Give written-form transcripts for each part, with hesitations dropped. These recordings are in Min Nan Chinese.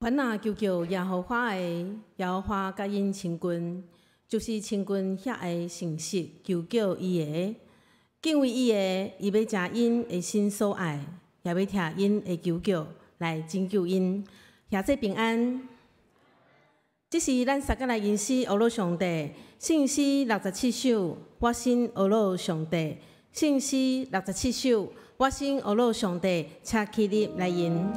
凡若求叫耶和華的，耶和華佮𪜶親近，就是親近遐會誠實求叫伊的，敬畏伊的，伊欲食𪜶的心所愛，也欲聽𪜶的求叫來拯救𪜶。兄弟平安。這是咱三個來吟詩學樂上帝，聖詩67首，我心學樂上帝，聖詩六十七首，我心學樂上帝，請起立來吟。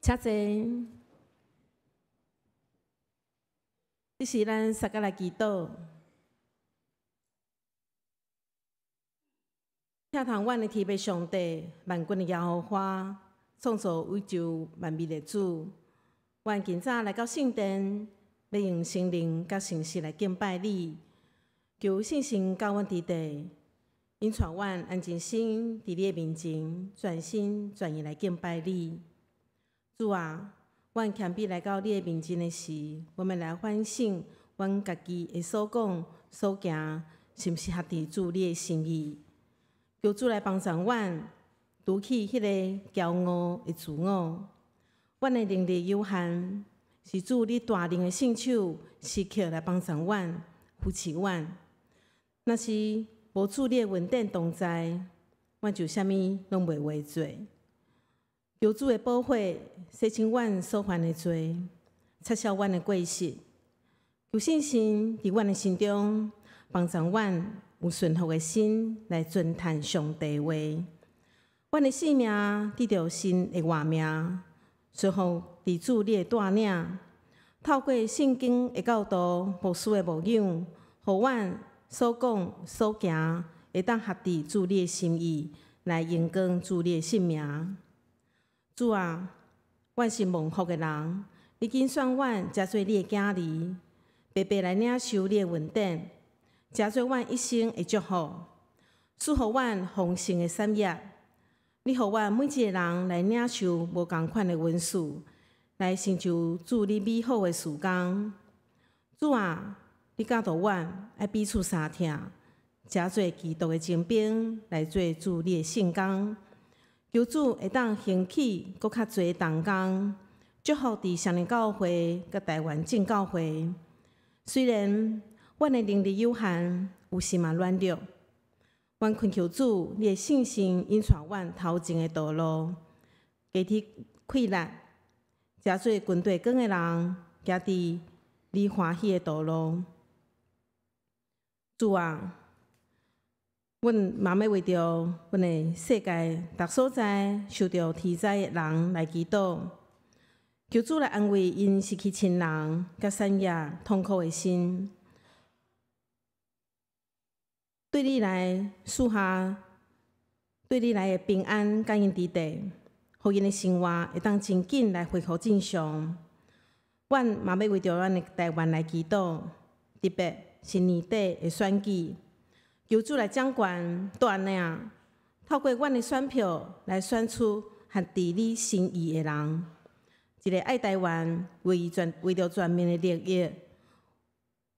請坐。這是咱三個來祈禱。疼痛阮的天父上帝，萬軍的耶和華，創造宇宙萬物的主。阮今早來到聖殿，欲用心靈佮誠實來敬拜你。求聖神教阮佇地，引帶阮安靜心佇你的面前，全心全意來敬拜你。主啊，阮謙卑來到你的面前的時，我們來反省阮家己的所講所行，是毋是合佇主你的心意？求主來幫助阮，除去彼個驕傲的自我。阮的能力有限，是主你大能的聖手時刻來幫助阮、扶持阮。若是無主你的恩典同在，阮就啥物攏袂會做。求主的寶血洗清阮所犯的罪，擦消阮的過失。求聖神佇阮的心中幫助阮有順服的心來遵行上帝話。阮的性命得著新的活命，順服佇主你的帶領，透過聖經的教導、牧師的牧養，予阮所講所行會當合佇主你的心意，來榮光主你的聖名。主啊，阮是蒙福的人，你揀選阮，成做你的囝兒，白白來領受你的恩典，成做阮一生的祝福。赐予阮丰盛的产业。你予阮每一个人来领受无仝款的恩赐，来成就主你美好的事工。主啊，你教导阮爱彼此相疼，诚做基督的精兵，来做主你的圣工。求主会当兴起阁较济同工，祝福伫双连教会佮台湾正教会。虽然阮的能力有限，有时嘛软弱，阮恳求主，你的圣神引带阮头前的道路，加添气力，诚做军队光的人，行伫你欢喜的道路。主啊，阮嘛欲为著阮的世界逐所在受著天灾的人来祈祷，求主来安慰𪜶失去亲人佮产业痛苦的心，对你来赐下对你来的平安佮𪜶伫地，予𪜶的生活会当真紧来恢复正常。阮嘛欲为著咱的台湾来祈祷，特别是年底的选举。求主来掌权带领，透过阮的选票来选出合伫你心意的人，一个爱台湾、为著全民的利益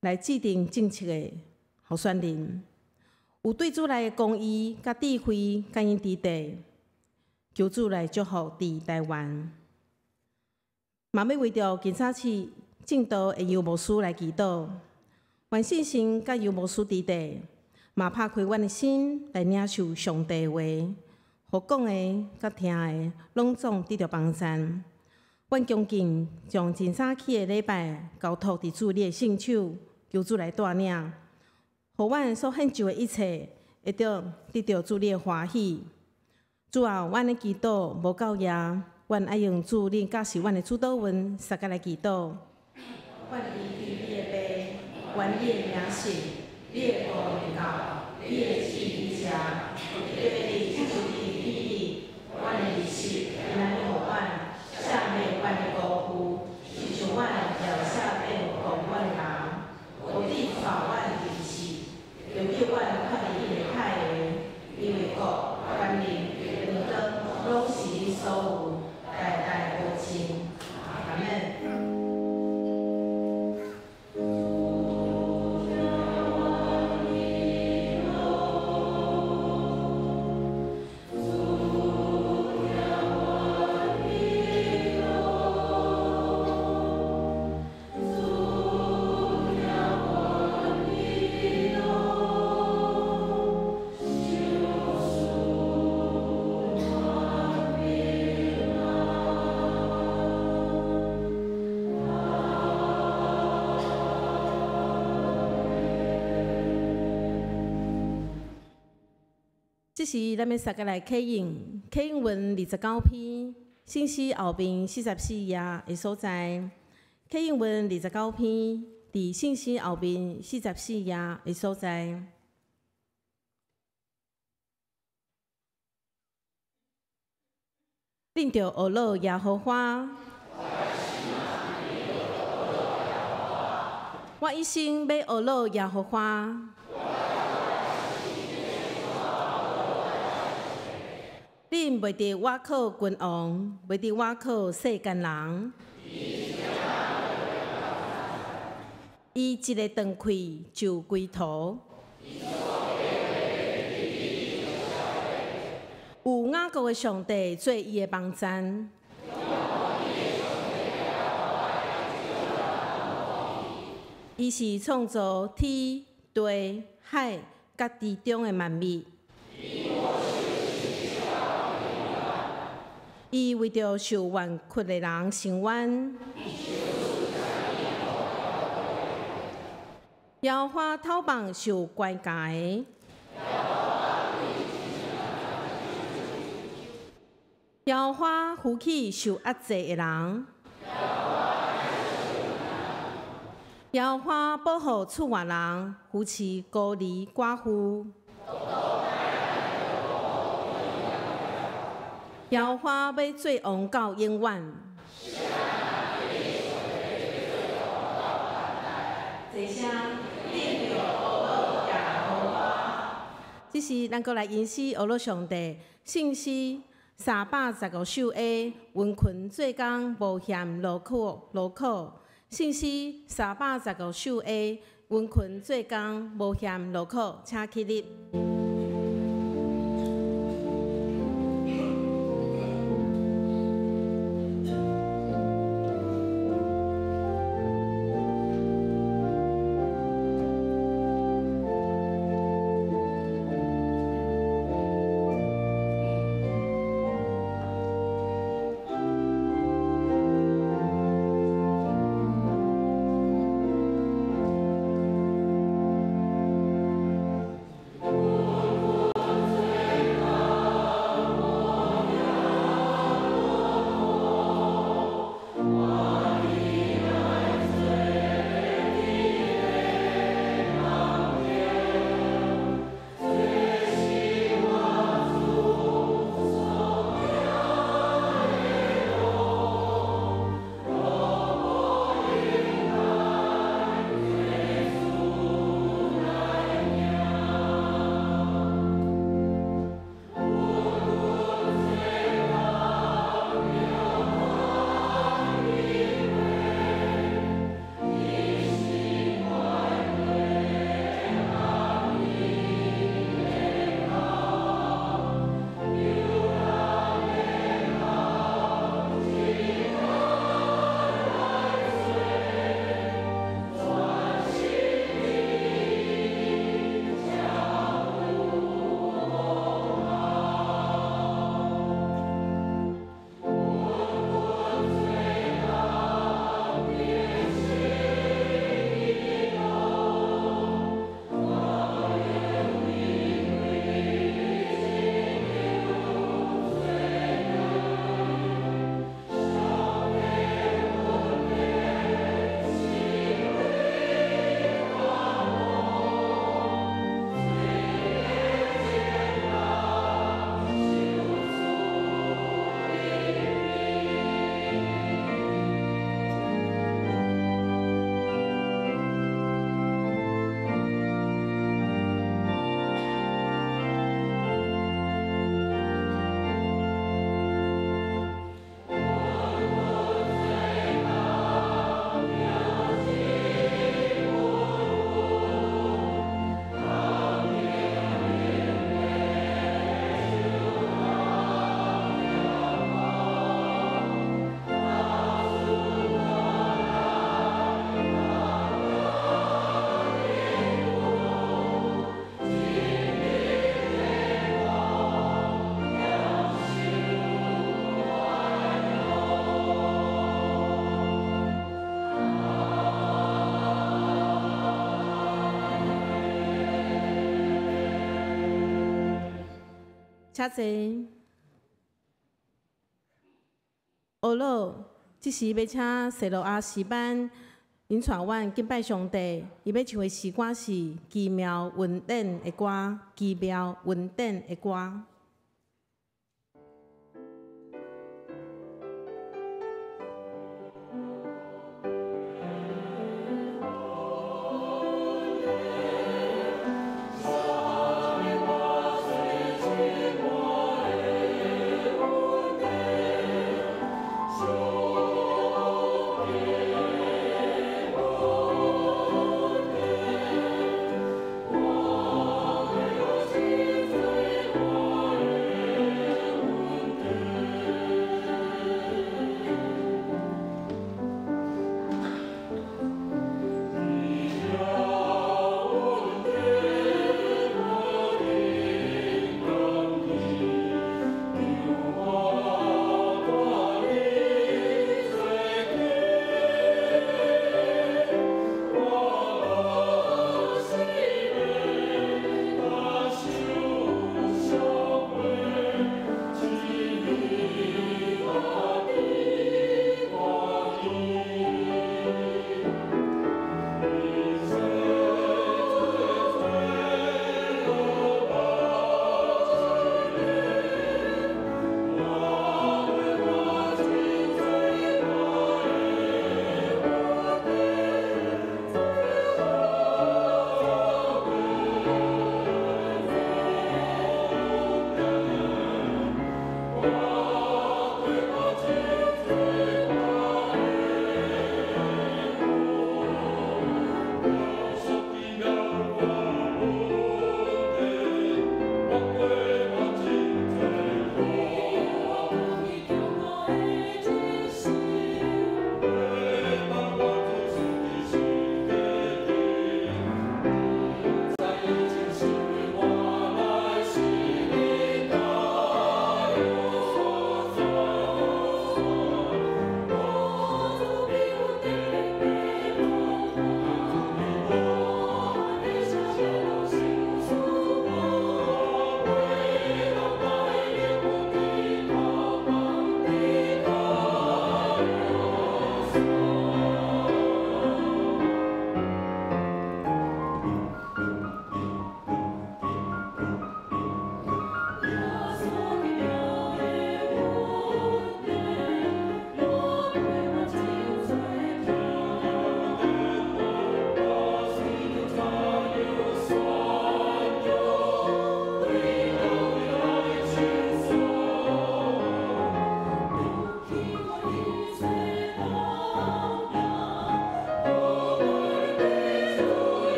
来制定政策的候选人，有对主来的公义佮智慧佮𪜶伫地，求主来祝福伫台湾。嘛欲为著今早起证道的游牧师来祈祷，愿圣神佮游牧师伫地。嘛拍开阮的心来领受上帝话，予讲的佮听的拢总得著帮赞。阮恭敬将真早起的礼拜交托伫主你的圣手，求主来带领，予阮所献上的一切会著得著主你的欢喜。主啊，阮的祈祷无够额，阮爱用主你教示阮的主祷文，相佮来祈祷。阮依据你的父，愿你的名圣，你的国临到，你的旨意伫遮，特别伫天伫地，阮的日食今仔日予阮，赦免阮的辜负，亲像阮饶赦免辜阮的人，无致带阮入试，救救阮脱离彼个歹的，因为国、权力、荣光，拢是你所有，代代无尽。阿们。这时，咱欲相佮来启用启用文29篇，圣诗后面44页的所在。启用文二十九篇，伫圣诗后面四十四页的所在。恁著学乐耶和华。我一生欲学乐耶和华。恁袂得倚靠君王，袂得倚靠世间人。伊一个断气就归土。有雅各的上帝做伊的帮赞。伊是创造天地海佮其中的万物。伊为著受冤屈的人伸冤。耶和华讨棒受管教的。耶和华扶起受压制的人。耶和华保护厝外人，扶持孤儿寡妇。耶和华欲做王到永远。这声，这這時咱閣來吟詩學樂上帝，聖詩315首 A，殷勤做工，無嫌勞苦勞苦。聖詩三百十五首 A，殷勤做工，無嫌勞苦，請起立。請坐。學樂，這時欲請西羅亞詩班𪜶帶阮敬拜上帝，伊欲唱的詩歌是《奇妙恩典的歌》，奇妙恩典的歌。我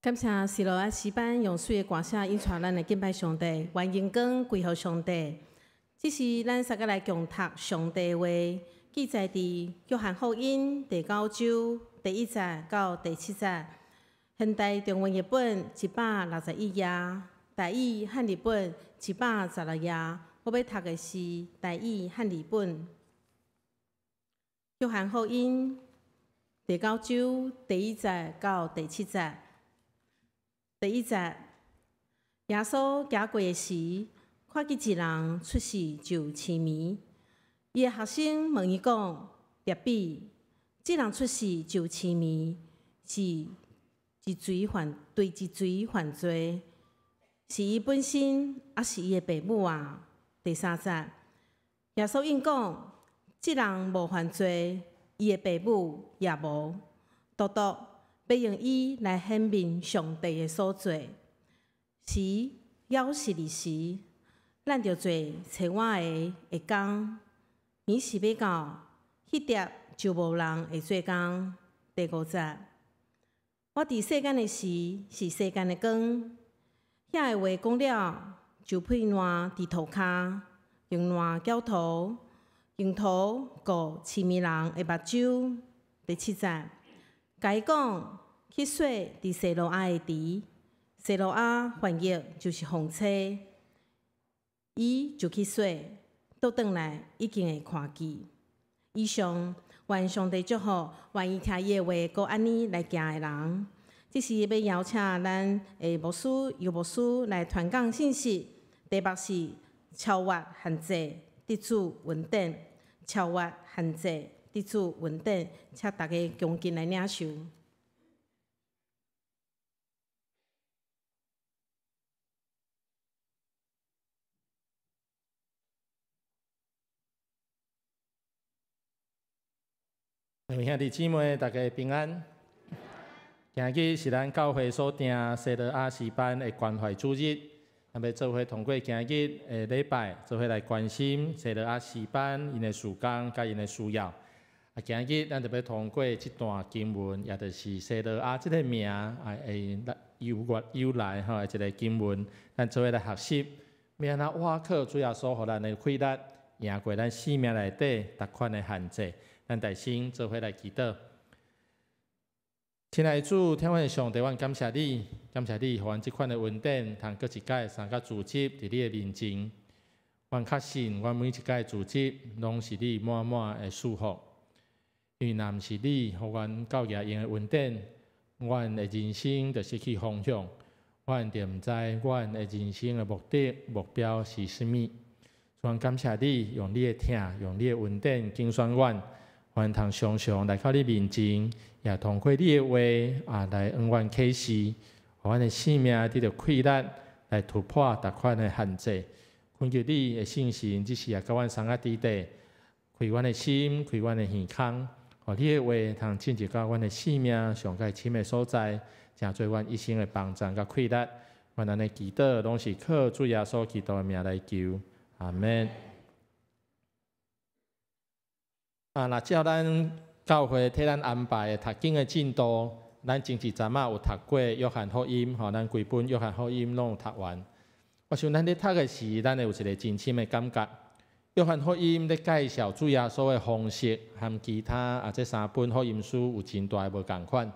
感謝西羅亞詩班用媠的歌聲引帶咱來敬拜上帝，願榮光歸予上帝。這是咱三個來共讀上帝話，記載佇約翰福音第九章第一節到第七節。現代中文譯本161頁，台語漢譯本116頁。我欲讀的是台語漢譯本。約翰福音第九章第一節到第七節。第一節，耶穌行過的時，看見一人出世就癡盲。伊的學生問伊講：辣彼，這人出世就癡盲，是佇誰犯對佇誰犯罪？是伊本身，抑是伊的爸母啊？第三節，耶穌應講：這人無犯罪，伊的爸母也無，獨獨欲用伊來顯明上帝的所做。時猶是日時，咱著做差我的的工。暝時欲到，彼粒就無人會做工。第五節，我佇世間的時是世間的光。遐的話講了，就噴爛佇塗跤，用爛攪塗，用塗糊癡盲人的目睭。第七節，共伊講去洗佇西羅亞的池，西羅亞翻譯就是奉差，伊就去洗，倒轉來已經會看見。以上，願上帝祝福願意聽伊的話，閣按呢來行的人。這時欲邀請咱的牧師尤牧師來傳講信息，題目是超越限制，得主恩典。超越限制，得主恩典，請大家恭敬來領受。各位兄弟姊妹，大家平安。今日是咱教會所訂西羅亞詩班的關懷主日，咱欲做伙通過今日的禮拜，做伙來關心西羅亞詩班𪜶的事工佮𪜶的需要。啊，今日咱就欲通過這段經文，也就是西羅亞這个名啊，會由來由來吼，一个經文，咱做伙來學習，欲按怎倚靠主耶穌予咱的氣力，贏過咱生命內底逐款的限制。咱大聲做伙來祈禱。親愛的主，疼阮的上帝，阮感謝你，感謝你，予阮這款的恩典，通閣一擺三個聚集佇你的面前。阮確信，阮每一擺聚集，攏是你滿滿的祝福。因為若毋是你，予阮夠額用的恩典，阮的人生就失去方向，阮就毋知阮的人生的目的、目標是啥物。阮感謝你，用你的疼，用你的恩典揀選阮。阮通常常來到你面前，也通過你的話啊來向阮啟示，予阮的生命得著氣力來突破逐款的限制。懇求你的聖神，這時也佮阮相佮佇底，開阮的心，開阮的耳孔，予你的話通進入到阮的生命上蓋深的所在，成做阮一生的幫助佮氣力。阮按呢祈禱，攏是靠主耶穌基督的名來求，阿們。啊，若照咱教會替咱安排的讀經的進度，咱前一陣仔有讀過約翰福音，吼，咱規本約翰福音攏有讀完。我想咱咧讀的時，咱會有一个真深的感覺。約翰福音咧介紹主耶穌的方式，和其他啊這三本福音書有真大的無仝款。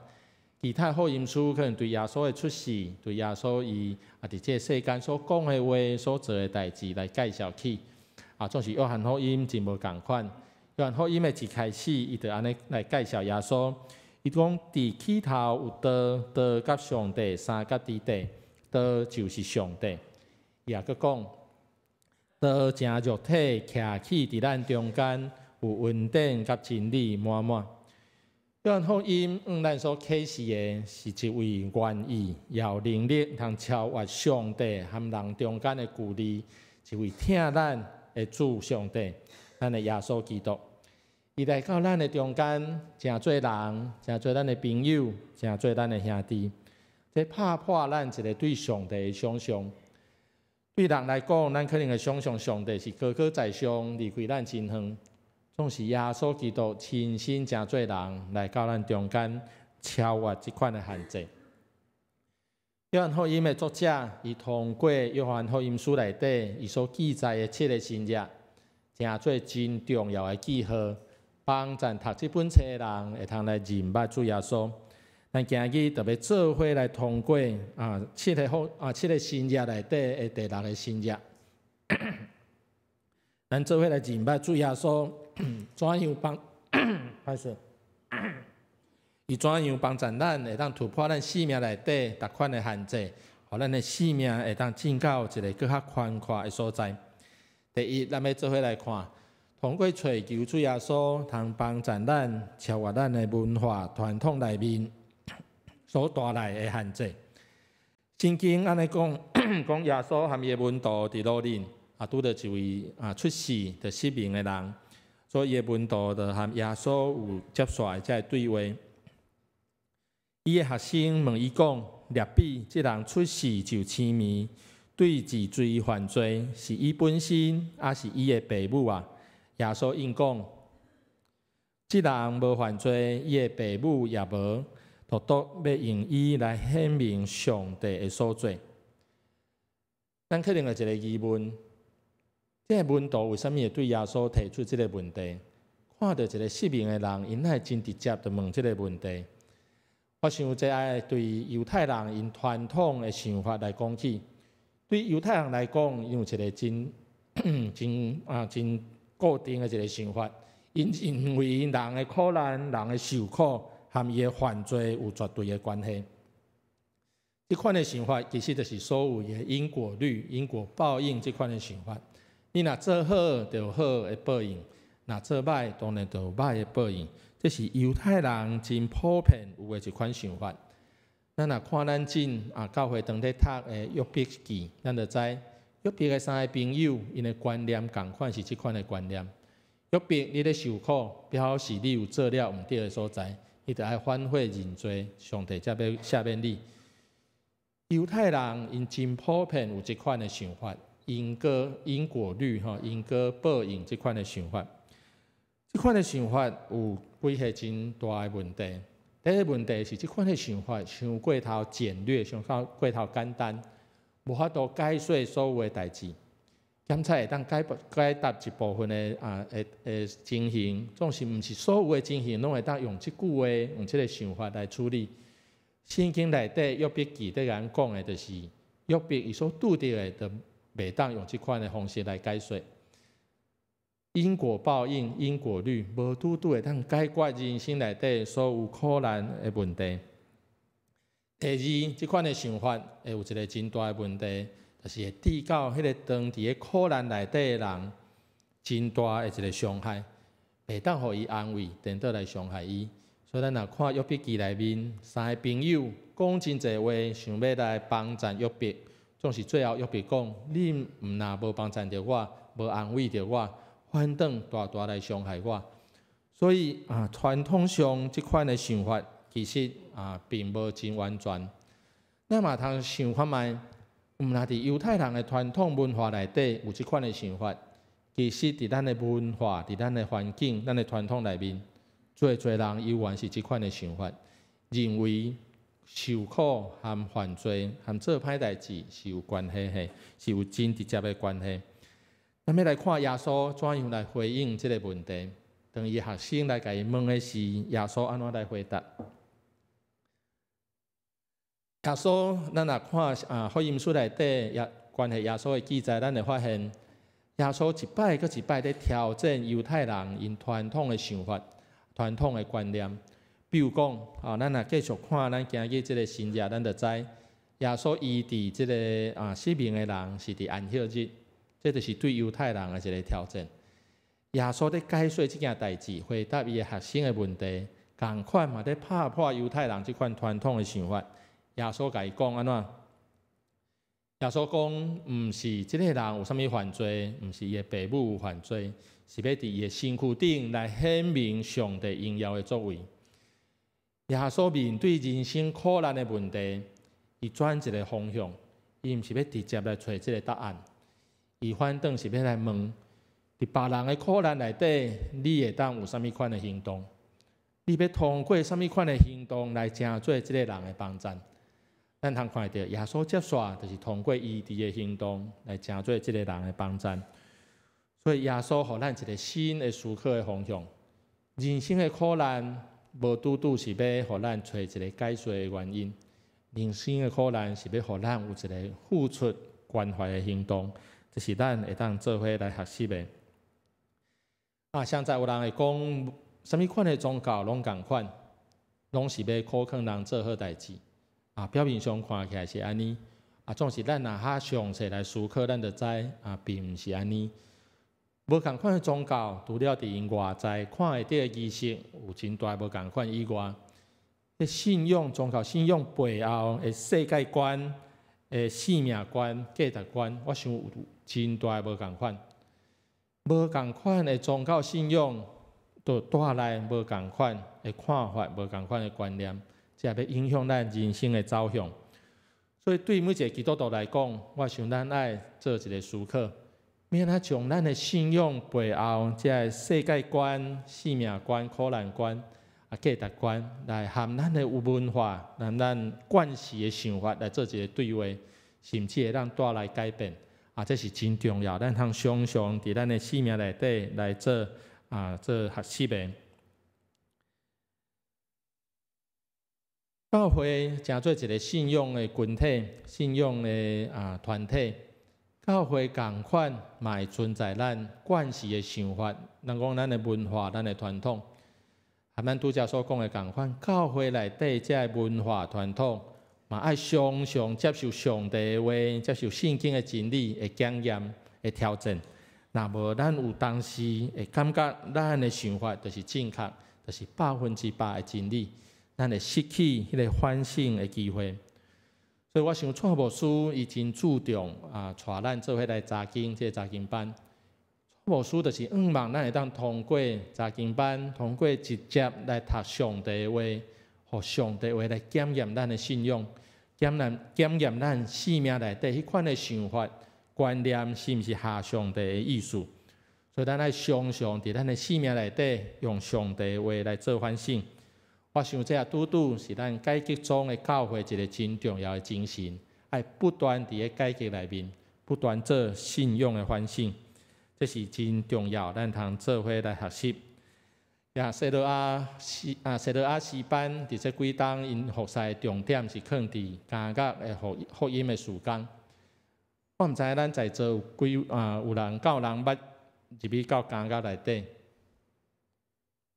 其他福音書可能對耶穌的出世，對耶穌伊啊佇這个世間所講的話、所做的代誌來介紹起。啊，總是約翰福音真無仝款。約翰福音的一開始，伊就按呢來介紹耶穌。伊講：佇起頭有道，道佮上帝相佮佇底，道就是上帝。伊也閣講：道成肉體，徛起佇咱中間，有恩典佮真理滿滿。約翰福音向咱所啟示的是一位願意、有能力通超越上帝和人中間的距離，一位疼咱的主上帝，咱的耶穌基督。伊來到咱的中間，成做人，成做咱的朋友，成做咱的兄弟，這拍破咱一个對上帝的想像。對人來講，咱可能會想像上帝是高高在上，離開咱真遠。總是耶穌基督親身成做人來到咱中間，超越這款的限制。約翰福音的作者，伊通過約翰福音書內底，伊所記載的七个神跡，成做真重要的記號，幫贊讀這本冊的人會通來認捌主耶穌。咱今日就欲做伙來通過七个神跡內底的第六个神跡，咱做伙來認捌主耶穌怎樣幫，歹勢。伊怎樣幫助咱會當突破咱生命內底逐款的限制，予咱的生命會當進到一个閣較寬闊的所在。第一，咱欲做伙來看，通過揣求主耶穌，通幫助咱超越咱的文化傳統內面所帶來的限制。聖經按呢講，講耶穌和伊的門徒佇路頂拄著一位出世就失明的人，所以伊的門徒就和耶穌有接續的這个對話。伊的學生問伊講：辣彼，這人出世就青盲，對是誰犯罪？是伊本身，抑是伊的爸母啊？耶穌應講：這人無犯罪，伊的爸母也無，獨獨欲用伊來顯明上帝的所作。咱可能有一个疑問：這个門徒為啥物會對耶穌提出這个問題？看著一个失明的人，𪜶會真直接就問這个問題？我想這愛對猶太人𪜶傳統的想法來講起，對猶太人來講，𪜶有一个真真真固定的一个想法，𪜶認為人的苦難、人的受苦，和伊的犯罪有絕對的關係。這款的想法其實就是所謂的因果律、因果報應這款的想法。你若做好，就有好的報應；若做歹，當然就有歹的報應。這是猶太人真普遍有的一款想法。咱若看咱進教會當咧讀的約伯記，咱就知約伯的三个朋友，𪜶的觀念仝款是這款的觀念。約伯，你咧受苦，表示你有做了毋對的所在，你著愛反悔認罪，上帝才欲赦免你。猶太人𪜶真普遍有這款的想法，因果律吼，因果報應這款的想法。這款的想法有幾個真大的問題。第一个問題是，這款的想法傷過頭簡略，傷過頭簡單，無法度解釋所有的代誌。檢測會當解答一部分的情形，總是毋是所有的情形攏會當用這句話、用這个想法來處理。聖經內底約伯記佇共咱講的，就是約伯伊所拄著的，就袂當用這款的方式來解釋。因果報應、因果律，無拄拄會當解決人生內底所有苦難的問題。第二，這款的想法會有一个真大的問題，就是會致到彼个當佇咧苦難內底的人真大的一个傷害，袂當予伊安慰，顛倒來傷害伊。所以咱若看約伯記內面，三个朋友講真濟話，想欲來幫贊約伯，總是最後約伯講：你毋若無幫贊著我，無安慰著我，反轉大大來傷害我。所以傳統上這款的想法其實並無真完全。咱嘛通想看覓，毋若佇猶太人的傳統文化內底有這款的想法，其實佇咱的文化、佇咱的環境、咱的傳統內面，濟濟人猶原是這款的想法，認為受苦和犯罪和做歹代誌是有關係的，是有真直接的關係。咱欲來看耶穌怎樣來回應這个問題。當伊學生來共伊問的時，耶穌按怎來回答？耶穌，咱若看福音書內底也關係耶穌的記載，咱會發現耶穌一擺閣一擺咧挑戰猶太人𪜶傳統的想法、傳統的觀念。比如講，咱若繼續看咱今日這个神跡，咱就知耶穌醫治這个失明的人是佇安息日，這就是對猶太人的一个挑戰。耶穌咧解說這件代誌，回答伊的學生的問題，仝款嘛咧拍破猶太人這款傳統的想法。耶穌共伊講按怎？耶穌講，毋是這个人有啥物犯罪，毋是伊的爸母有犯罪，是欲佇伊的身軀頂來顯明上帝榮耀的作為。耶穌面對人生苦難的問題，伊轉一个方向，伊毋是欲直接來揣這个答案，伊反轉是欲來問：佇別人的苦難內底，你會當有啥物款的行動？你欲通過啥物款的行動來成做這个人的幫贊？咱通看著耶穌接續就是通過醫治的行動來成做這个人的幫贊。所以耶穌予咱一个新的思考的方向。人生的苦難無拄拄是欲予咱揣一个解說的原因，人生的苦難是欲予咱有一个付出關懷的行動，這是咱會當做伙來學習的。啊，現在有人會講，啥物款的宗教攏仝款，攏是欲苦勸人做好代誌。啊，表面上看起來是按呢，啊，總是咱若較詳細來思考，咱就知啊，並毋是按呢。無仝款的宗教，除了佇𪜶外在看會著的儀式有真大無仝款以外，彼信仰宗教信仰背後的世界觀、的生命觀、價值觀，我想有真大無仝款。無仝款的宗教信仰，就帶來無仝款的看法、無仝款的觀念。這會影響咱人生的走向。所以對每一个基督徒來講，我想咱愛做一个思考，欲按怎將咱的信仰背後這个世界觀、生命觀、苦難觀、啊價值觀，來和咱的文化、和咱慣勢的想法來做一个對話，甚至會當帶來改變。啊，這是真重要，咱通常常佇咱的生命內底來做啊做學習的。教會成做一个信仰的群體、信仰的啊團體，教會仝款嘛會存在咱慣勢的想法，人講咱的文化、咱的傳統，和咱拄才所講的仝款，教會內底這个文化傳統，嘛愛常常接受上帝的話，接受聖經的真理的檢驗、的挑戰。若無咱有當時會感覺咱的想法就是正確，就是100%的真理。咱會失去彼个反省的機會，所以我想蔡牧師伊真注重啊，帶咱做伙來查經這个查經班。蔡牧師就是向望咱會當通過查經班，通過直接來讀上帝的話，予上帝話來檢驗咱的信仰，檢驗檢驗咱生命內底彼款的想法、觀念是毋是合上帝的意思。所以咱愛常常佇咱的生命內底用上帝的話來做反省。我想這也拄拄是咱改革宗的教會一个真重要的精神，愛不斷佇咧改革內面，不斷做信仰的反省，這是真重要，咱通做伙來學習。呀，西羅亞詩啊，西羅亞詩班佇這幾冬𪜶服侍的重點是囥佇監獄的福福音的事工。我毋知咱在座有幾啊，有人敢有人捌入去到監獄內底？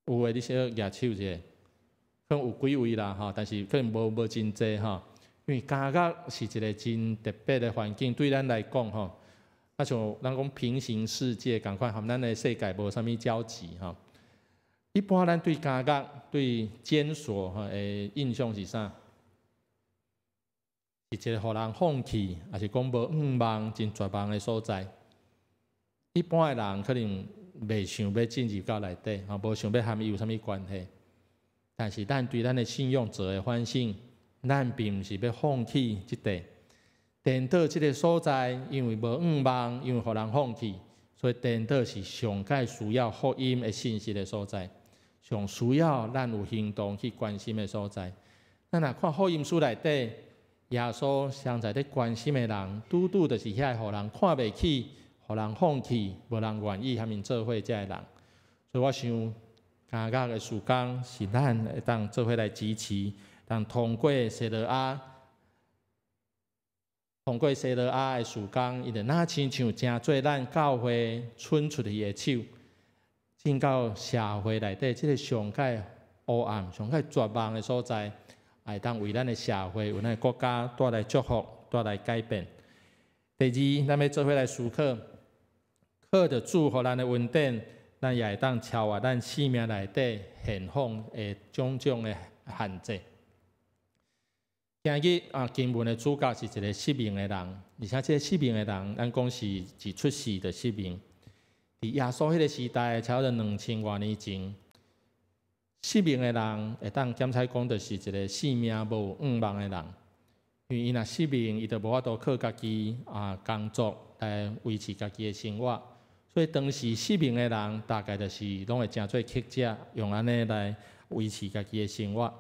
有的你小舉手一下。可能有幾位啦吼，但是可能無無真濟吼。因為監獄是一个真特別的環境，對咱來講吼，啊像咱講平行世界仝款，和咱的世界無啥物交集吼。一般咱對監獄、對監所吼的印象是啥？是一个予人放棄，抑是講無向望、真絕望的所在。一般的人可能袂想欲進入到內底，吼，無想欲和伊有啥物關係。但是咱對咱的信仰做的反省，咱並毋是欲放棄這塊。顛倒這个所在，因為無向望，因為予人放棄，所以顛倒是上蓋需要福音的信息的所在，上需要咱有行動去關心的所在。咱若看福音書內底，耶穌上在咧關心的人，拄拄就是遐个予人看袂起、予人放棄、無人願意和𪜶做伙這个人。所以我想，監獄的事工是咱會當做伙來支持，當通過西羅亞，通過西羅亞的事工，伊就若親像成做咱教會伸出去的手，進到社會內底這个上蓋黑暗、上蓋絕望的所在，會當為咱的社會、為咱的國家帶來祝福、帶來改變。第二，咱欲做伙來思考，靠著主予咱的恩典，咱也會當超越咱生命內底現況的種種的限制。今日啊，經文的主角是一个失明的人，而且這个失明的人，咱講是自出世就失明。佇耶穌彼个時代，差不多2000外年前，失明的人會當檢採講，就是一个生命無向望的人。因為伊若失明，伊就無法度靠家己啊工作來維持家己的生活。所以當時失明的人，大概就是攏會成做乞食，用按呢來維持家己的生活。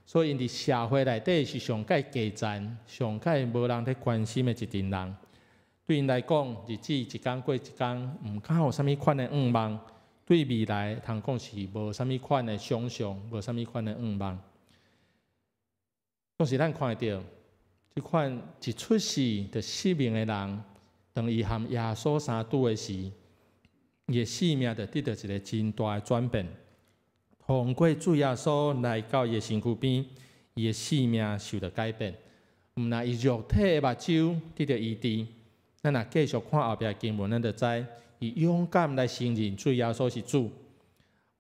所以𪜶佇社會內底是上蓋低層、上蓋無人咧關心的一陣人。對𪜶來講，日子一工過一工，毋敢有啥物款的願望。對未來，通講是無啥物款的想象，無啥物款的願望。總是咱看會著，這款一出世就失明的人，當伊和耶穌相拄的時，伊的生命就得著一个真大的轉變。通過主耶穌來到伊的身軀邊，伊的生命受著改變。毋但伊肉體的目睭得著醫治，咱若繼續看後壁經文，咱就知伊勇敢來承認主耶穌是主，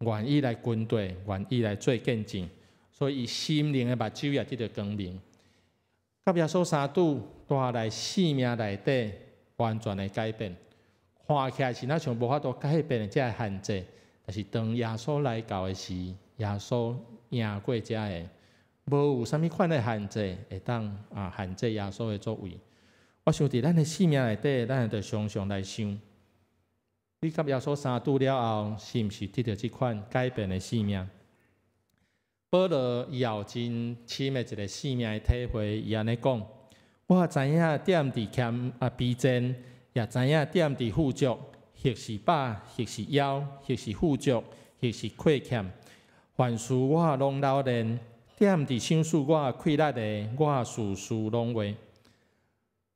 願意來跟隨，願意來做見證，所以伊心靈的目睭也得著光明。佮耶穌相拄，帶來生命內底完全的改變。看起來是若像無法度改變的這个限制，但是當耶穌來到的時，耶穌贏過這个，無有啥物款的限制會當限制耶穌的作為。我想佇咱的生命內底，咱會著常常來想，你佮耶穌相拄了後，是毋是得著這款改變的生命？保羅伊也有真深的一个生命的體會，伊按呢講：我知影踮佇欠卑賤，也知影踮佇富足，或是飽，或是枵，或是富足，或是虧欠，凡事我攏老練。踮佇賞賜我氣力的，我事事攏會。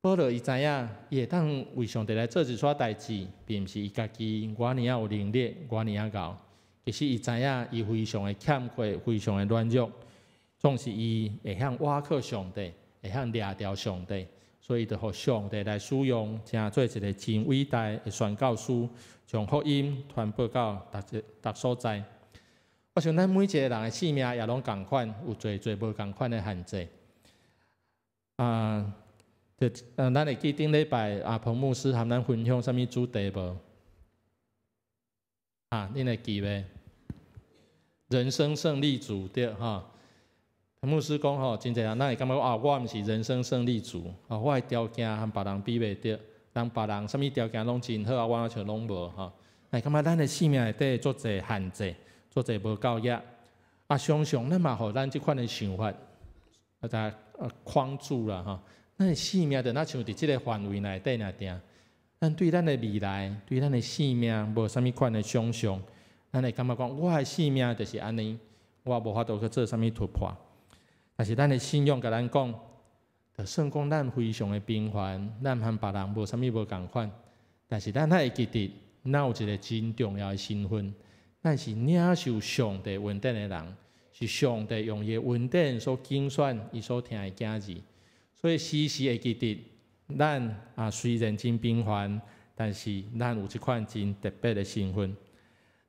保羅伊知影，伊會當為上帝來做一撮代誌，並毋是伊家己偌爾仔有能力，偌爾仔𠢕。其實伊知影，伊非常的欠缺，非常的軟弱，總是伊會曉倚靠上帝，會曉掠著上帝，所以就予上帝來使用，成做一个真偉大的宣教師，將福音傳播到逐逐所在。我想咱每一个人的生命也攏仝款，有濟濟無仝款的限制。就咱會記頂禮拜阿彭牧師和咱分享啥物主題無？啊，恁會記袂？人生勝利組對吼。彭牧師講吼，真濟人咱會感覺啊，我毋是人生勝利組，啊，我的條件和別人比袂著，人別人啥物條件攏真好，啊，我像攏無吼。會感覺咱的生命內底足濟限制，足濟無夠額。啊，常常咱嘛予咱這款的想法，啊，框住啦吼。咱的生命就若像佇這个範圍內底爾定，咱對咱的未來，對咱的生命無啥物款的想象，咱會感覺講，我的生命就是按呢，我無法度去做啥物突破。但是咱的信仰共咱講，就算講咱非常的平凡，咱和別人無啥物無仝款，但是咱愛會記得，咱有一个真重要的身份，咱是領受上帝恩典的人，是上帝用伊的恩典所揀選伊所疼的囝兒。所以時時會記得，咱啊雖然真平凡，但是咱有這款真特別的身份。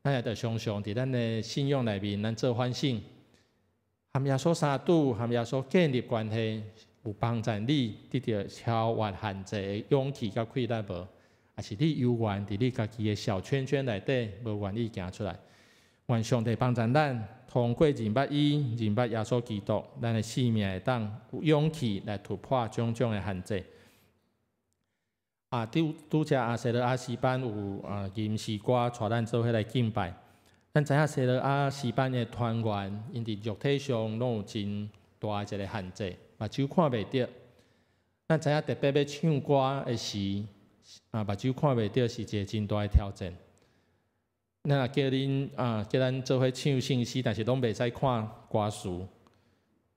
咱也著常常佇咱的信仰內面，咱做反省，和耶穌相拄，和耶穌建立關係，有幫助你得著超越限制的勇氣佮氣力無？抑是你猶原佇你家己的小圈圈內底，無願意行出來？願上帝幫助咱，通過認捌伊，認捌耶穌基督，咱的生命會當有勇氣來突破種種的限制。啊，拄拄才阿西羅亞詩班有吟詩歌，帶咱做伙來敬拜。咱知影西羅亞詩班的團員，𪜶佇肉體上攏有真大的一个限制，目睭看袂著。咱知影特別欲唱歌的時，目睭看袂著是一个真大的挑戰。咱若叫恁叫咱做伙唱聖詩，但是攏袂使看歌詞，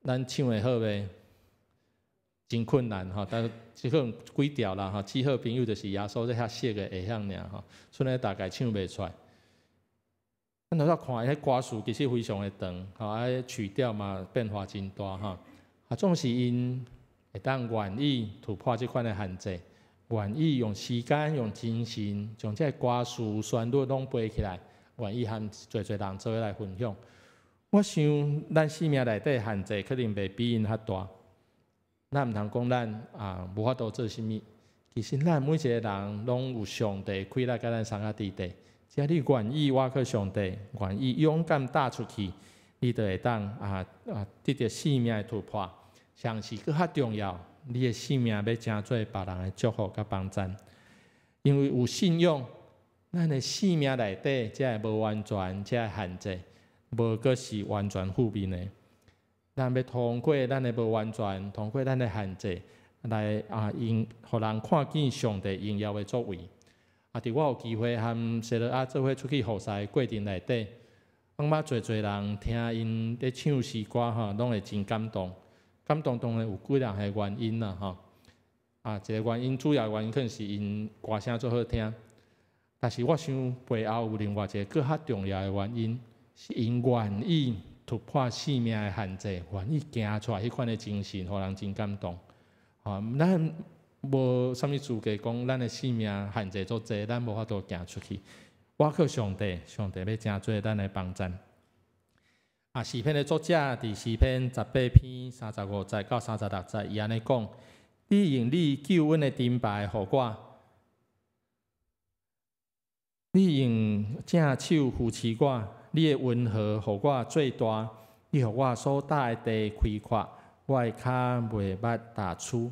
咱唱會好袂？真困難吼，但這可能幾條啦吼，至好朋友就是耶穌這遐熟的會曉爾吼，賰咧大概唱袂出來。咱頭先看彼歌詞其實非常的長，吼，曲調嘛變化真大吼，啊，總是𪜶會當願意突破這款的限制，願意用時間、用精神，將這个歌詞旋律攏背起來，願意和濟濟人做伙來分享。我想咱生命內底限制可能袂比𪜶較大。咱毋通講咱無法度做啥物，其實咱每一個人攏有上帝氣力共咱相佮佇底。只要你願意倚靠上帝，願意勇敢踏出去，你就會當得著生命的突破。甚至閣較重要，你的生命欲成做別人的祝福佮幫贊。因為有信仰，咱的生命內底才會無完全，才會限制，無閣是完全負面的。咱欲通過咱的無完全，通過咱的限制來啊，用予人看見上帝榮耀的作為。啊，佇我有機會和西羅亞做伙出去服侍過程內底，感覺濟濟人聽𪜶咧唱詩歌吼，攏會真感動。感動當然有幾若个原因啦吼。啊，一个原因，主要原因可能是𪜶歌聲足好聽，但是我想背後有另外一个閣較重要的原因，是𪜶願意突破生命的限制，願意行出來彼款的精神，予人真感動。吼，咱無啥物資格講咱的生命限制足濟，咱無法度行出去。倚靠上帝，上帝欲成做咱的幫贊。啊，詩篇的作者佇詩篇18篇35節到36節，伊按呢講：你用你救恩的盾牌予我，你用正手扶持我，你的恩和予我做大，你予我所踏的地開闊，我的跤袂捌踏跙。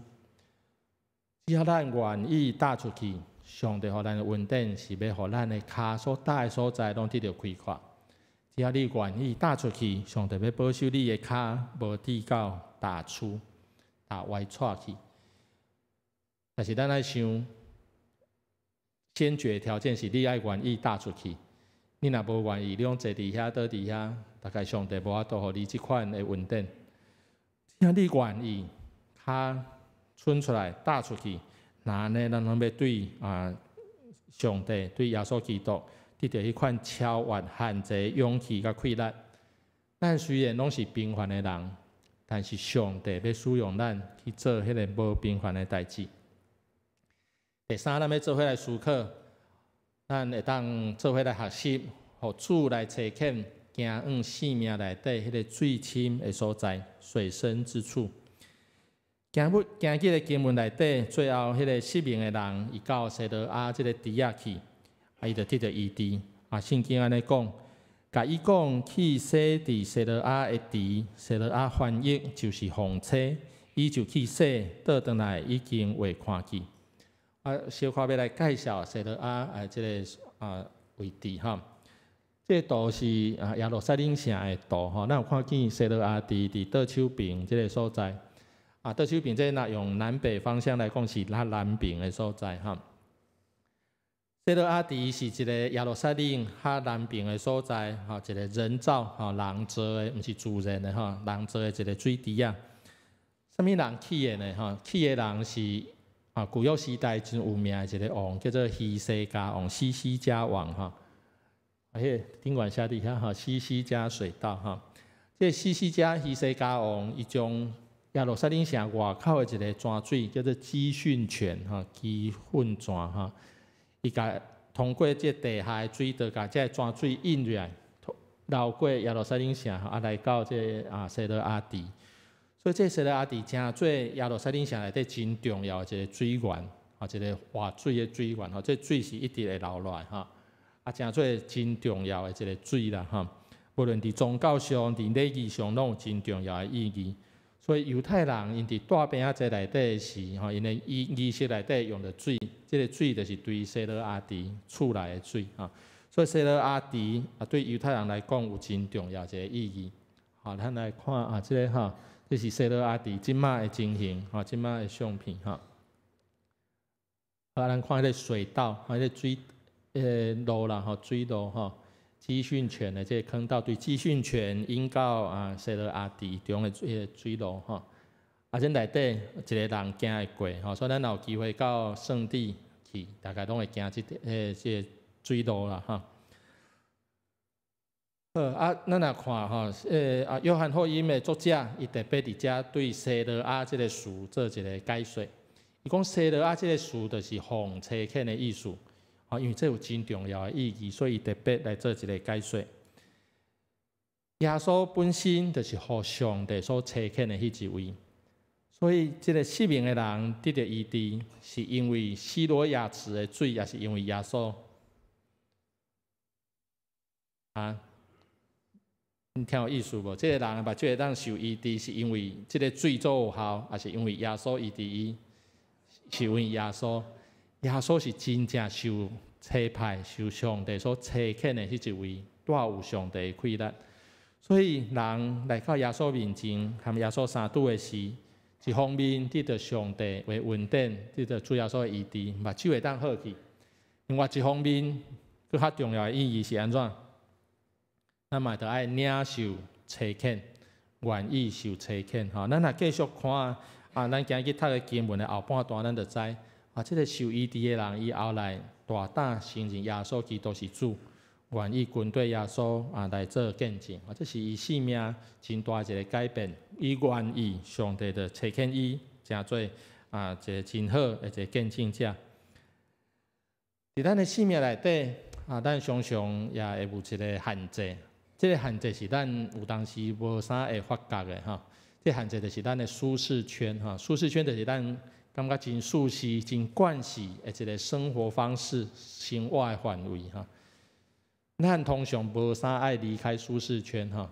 只要咱願意踏出去，上帝予咱的恩典是欲予咱的跤所踏的所在攏得著開闊。只要你願意踏出去，上帝欲保守你的跤無致到踏跙、踏歪掣去。但是咱愛想，先決條件是你愛願意踏出去。你若無願意，你攏坐佇遐，倒佇遐，大概上帝無法度予你這款的恩典。只要你願意，跤伸出來，踏出去，那按呢，咱攏欲對啊，上帝對耶穌基督得著彼款超越限制勇氣佮氣力。咱雖然攏是平凡的人，但是上帝欲使用咱去做彼个無平凡的代誌。第三，咱欲做伙來思考，咱會當做伙來學習，予主來差遣，行往生命內底彼个水深的所在，水深之處。今日今日的經文內底，最後彼个失明的人，伊到西羅亞這个池仔去，啊，伊就得著醫治。啊，聖經按呢講，共伊講去洗佇西羅亞的池，西羅亞翻譯就是奉差，伊就去洗，倒轉來已經會看見。啊，小可欲來介紹西羅亞啊，這个啊位置吼。這个圖是啊耶路撒冷城的圖吼，咱有看見西羅亞池佇倒手爿這个所在。啊，倒手爿這若用南北方向來講是較南邊的所在吼。西羅亞池是一個耶路撒冷較南邊的所在，吼，一個人造吼人造的，毋是自然的吼，人造的一個水池仔。啥物人起的呢？吼，起的人是啊舊約時代真有名的一個王，叫做希西家王，希西家王吼。啊，彼个頂懸寫佇遐吼，希西家水道吼。這個希西家希西家王，伊將耶路撒冷城外口的一个泉水叫做基訓泉吼，基訓泉吼，伊共通過這地下的水道，共這个泉水引入來，流過耶路撒冷城，啊來到這个啊西羅亞池。所以這西羅亞池成做耶路撒冷城內底真重要的一个水源，啊一个活水的水源吼，這水是一直會流落來吼，啊成做真重要的一个水啦吼。無論佇宗教上、佇禮儀上，攏有真重要的意義。所以猶太人𪜶佇帶餅仔節內底時，吼，𪜶的儀儀式內底用的水，這个水就是對西羅亞池出來的水，吼。所以西羅亞池啊，對猶太人來講有真重要一個意義。好，咱來看啊，這个吼，這是西羅亞池這馬的情形，吼，這馬的相片，吼。啊，咱看彼个水道，彼个水，路啦，吼，水路，吼。基訓泉的這个坑道，對基訓泉引到啊西羅亞池中的彼个水路吼，啊，這內底一個人行會過吼，所以咱若有機會到聖地去，大概攏會行這個這個水路啦吼。好啊，咱若看吼，啊，約翰福音的作者，伊特別佇遮對西羅亞這个詞做一个解說。伊講西羅亞這个詞就是奉差遣的意思。啊，因為這有真重要的意義，所以特別來做一個解說。耶穌本身就是予上帝所差遣的彼一位，所以這个失明的人得著醫治，是因為西羅亞池的水，抑是因為耶穌？啊？你聽有意思無？這个人目睭會當受醫治，是因為這个水做有效，抑是因為耶穌醫治伊？是因為耶穌。耶穌是真正受差派、受上帝所差遣的彼一位，帶有上帝的氣力。所以人來到耶穌面前，和耶穌相拄的時，一方面得著上帝的恩典，得著主耶穌的醫治，目睭會當好去；另外一方面，閣較重要的意義是按怎？咱嘛著愛領受差遣，願意受差遣。吼，咱若繼續看啊，咱今日讀的經文的後半段，咱就知啊，這個受醫治的人，伊後來大膽承認耶穌基督是主，願意跟綴耶穌啊來做見證。啊，這是伊生命真大一個改變。伊願意上帝就差遣伊，成做啊一個真好的一個見證者。佇咱的生命內底啊，咱常常也會有一個限制。這個限制是咱有當時無啥會發覺的吼。這個限制就是咱的舒適圈吼，舒適圈就是咱感覺真舒適、真慣勢的一個生活方式、生活的範圍吼。咱通常無啥愛離開舒適圈吼，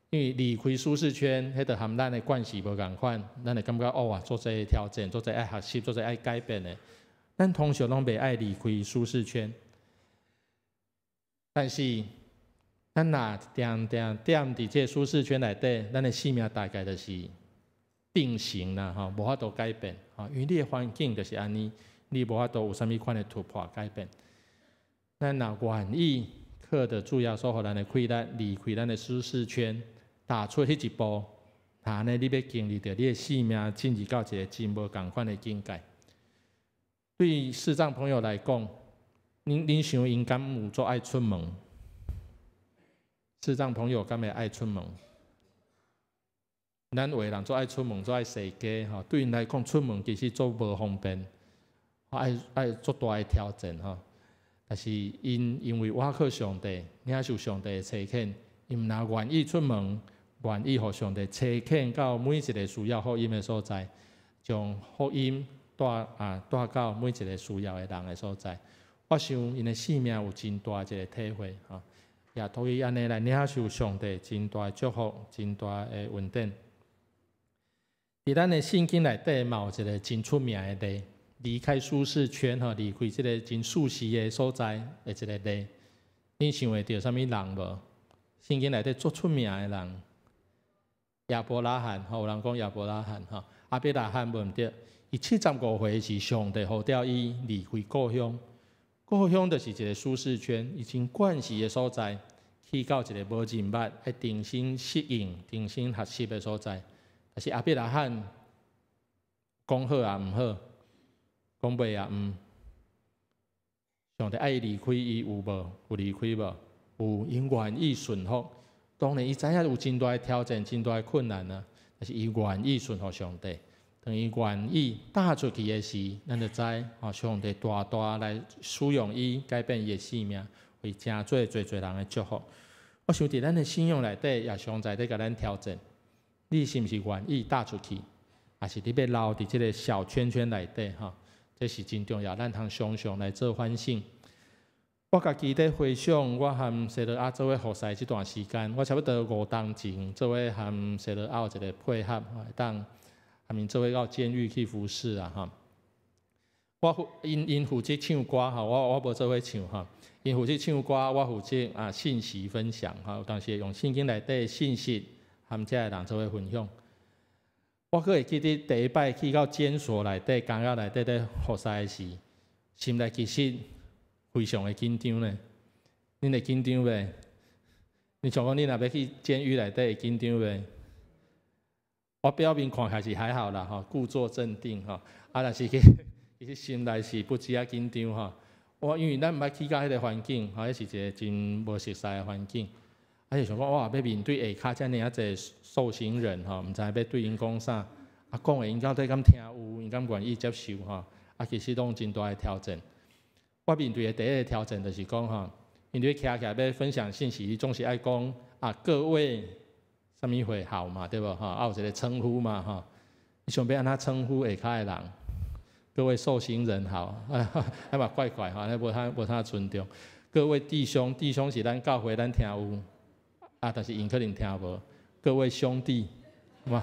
因為離開舒適圈，彼就和咱的慣勢無仝款，咱會感覺哦啊，足濟挑戰，足濟愛學習，足濟愛改變的。咱通常攏袂愛離開舒適圈，但是咱若定定踮佇這個舒適圈內底，咱的生命大概就是定型啦，吼，無法度改變，吼，因為你的環境就是按呢，你無法度有啥物款的突破改變。咱若願意靠著主耶穌予咱的氣力，離開咱的舒適圈，踏出彼一步，按呢，你欲經歷著你的生命進入到一個真無仝款的境界。對視障朋友來講，恁想𪜶敢有足愛出門？視障朋友敢會愛出門？咱有的人足愛出門，足愛踅街吼。對𪜶來講，出門其實足無方便，愛足大的挑戰吼。但是𪜶因為倚靠上帝，領受上帝的差遣，𪜶若願意出門，願意予上帝差遣到每一個需要福音的所在，將福音帶到每一個需要的人的所在。我想𪜶的生命有真大一個體會吼，也透過按呢來領受上帝真大的祝福、真大的恩典。佇咱的聖經內底嘛有一個真出名的例，離開舒適圈吼，離開這個真舒適的所在的一個例。你想會著啥物人無？聖經內底足出名的人，亞伯拉罕吼，有人講亞伯拉罕吼，亞伯拉罕無毋對，伊75歲時，上帝呼召伊離開故鄉。故鄉就是一個舒適圈，伊真慣勢的所在，去到一個無認捌、愛重新適應、重新學習的所在。但是亞伯拉罕講好也毋好，講袂也毋。上帝愛伊離開，伊有無？有離開無？有，伊願意順服。當然，伊知影有真大的挑戰、真大的困難啊，但是伊願意順服上帝。當伊願意踏出去的時，咱就知吼，上帝大大來使用伊，改變伊的生命，為成做濟濟人的祝福。我想佇咱的信仰內底，也常在咧共咱挑戰。你是毋是願意踏出去，抑是你欲留佇這個小圈圈內底？吼，這是真重要，咱通常常來做反省。我家己咧回想，我和西羅亞做伙服侍這段時間，我差不多5冬前做伙和西羅亞有一個配合，會當和𪜶做伙到監獄去服侍啊！吼，我負𪜶𪜶負責唱歌吼，我無做伙唱吼，𪜶負責唱歌，我負責啊信息分享吼，有當時會用聖經內底信息和遮的人做伙分享。我閣會記得第一擺去到監所內底、監獄內底咧服侍的時，心內其實非常的緊張呢。恁會緊張袂？你像講，你若欲去監獄內底會緊張袂？我表面看起來是還好啦，吼，故作鎮定吼，啊，但是其實心內是不止仔緊張吼。我因為咱毋捌去到彼個環境，吼，彼是一個真無熟似的環境，啊，就想講哇，欲面對下跤遮爾仔濟受刑人吼，毋知欲對𪜶講啥，啊，講的𪜶到底敢聽有，𪜶敢願意接受吼，啊，其實攏真大的挑戰。我面對的第一個挑戰就是講吼，因為徛起來欲分享信息，你總是愛講啊，各位啥物會好嘛，對無吼？啊，有一個稱呼嘛吼，你想欲按怎稱呼下跤的人？各位受刑人好，啊嘛怪怪吼，按呢無太尊重。各位弟兄，弟兄是咱教會咱聽有，啊，但是𪜶可能聽無。各位兄弟，嘛，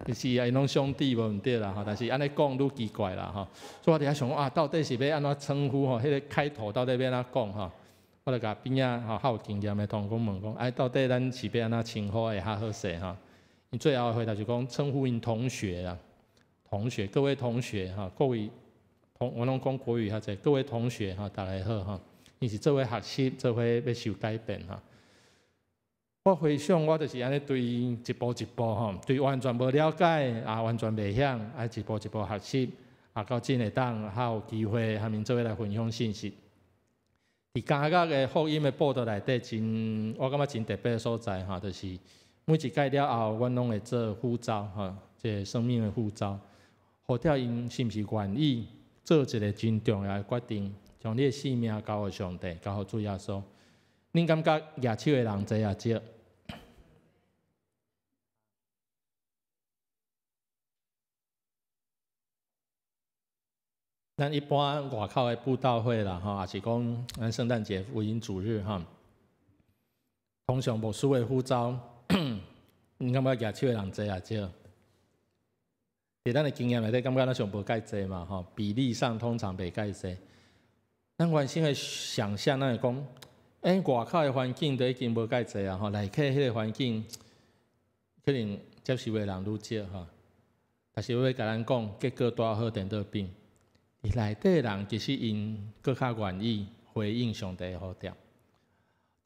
是啊，𪜶攏兄弟無毋對啦吼，但是按呢講愈奇怪啦吼。所以我佇遐想講啊，到底是欲按怎稱呼吼？彼個開頭到底欲按怎講吼？我就共邊仔吼較有經驗的同工問講，哎，到底咱是欲按怎稱呼會較好勢吼？𪜶最後回答就講稱呼𪜶同學啦，同學，各位同學吼，各位同我攏講國語較濟，各位同學吼，逐家好吼，𪜶是做伙學習，做伙欲受改變吼。我回想，我就是按呢對一步一步吼，對完全無了解，啊完全袂曉，啊一步一步學習，啊到今會當較有機會，和𪜶做伙來分享信息。佇監獄的福音的報道內底，真我感覺真特別的所在吼，就是每一屆了後，阮攏會做呼召吼，這個生命的呼召，呼召𪜶是毋是願意做一個真重要的決定，將你的性命交予上帝，交予主耶穌。恁感覺舉手的人濟抑少？咱一般外口的布道會啦，吼，抑是講咱聖誕節福音主日，吼，通常牧師會呼召，恁感覺舉手的人濟抑少？佇咱的經驗內底，感覺咱上無蓋濟嘛，吼，比例上通常袂蓋濟。咱原先的想像，咱會講，欸，外口的環境都已經無蓋濟啊，吼，內底彼個環境可能接受的人愈少，吼。但是我欲共咱講，結果拄好顛倒變。佇內底人其實𪜶閣較願意回應上帝的呼召。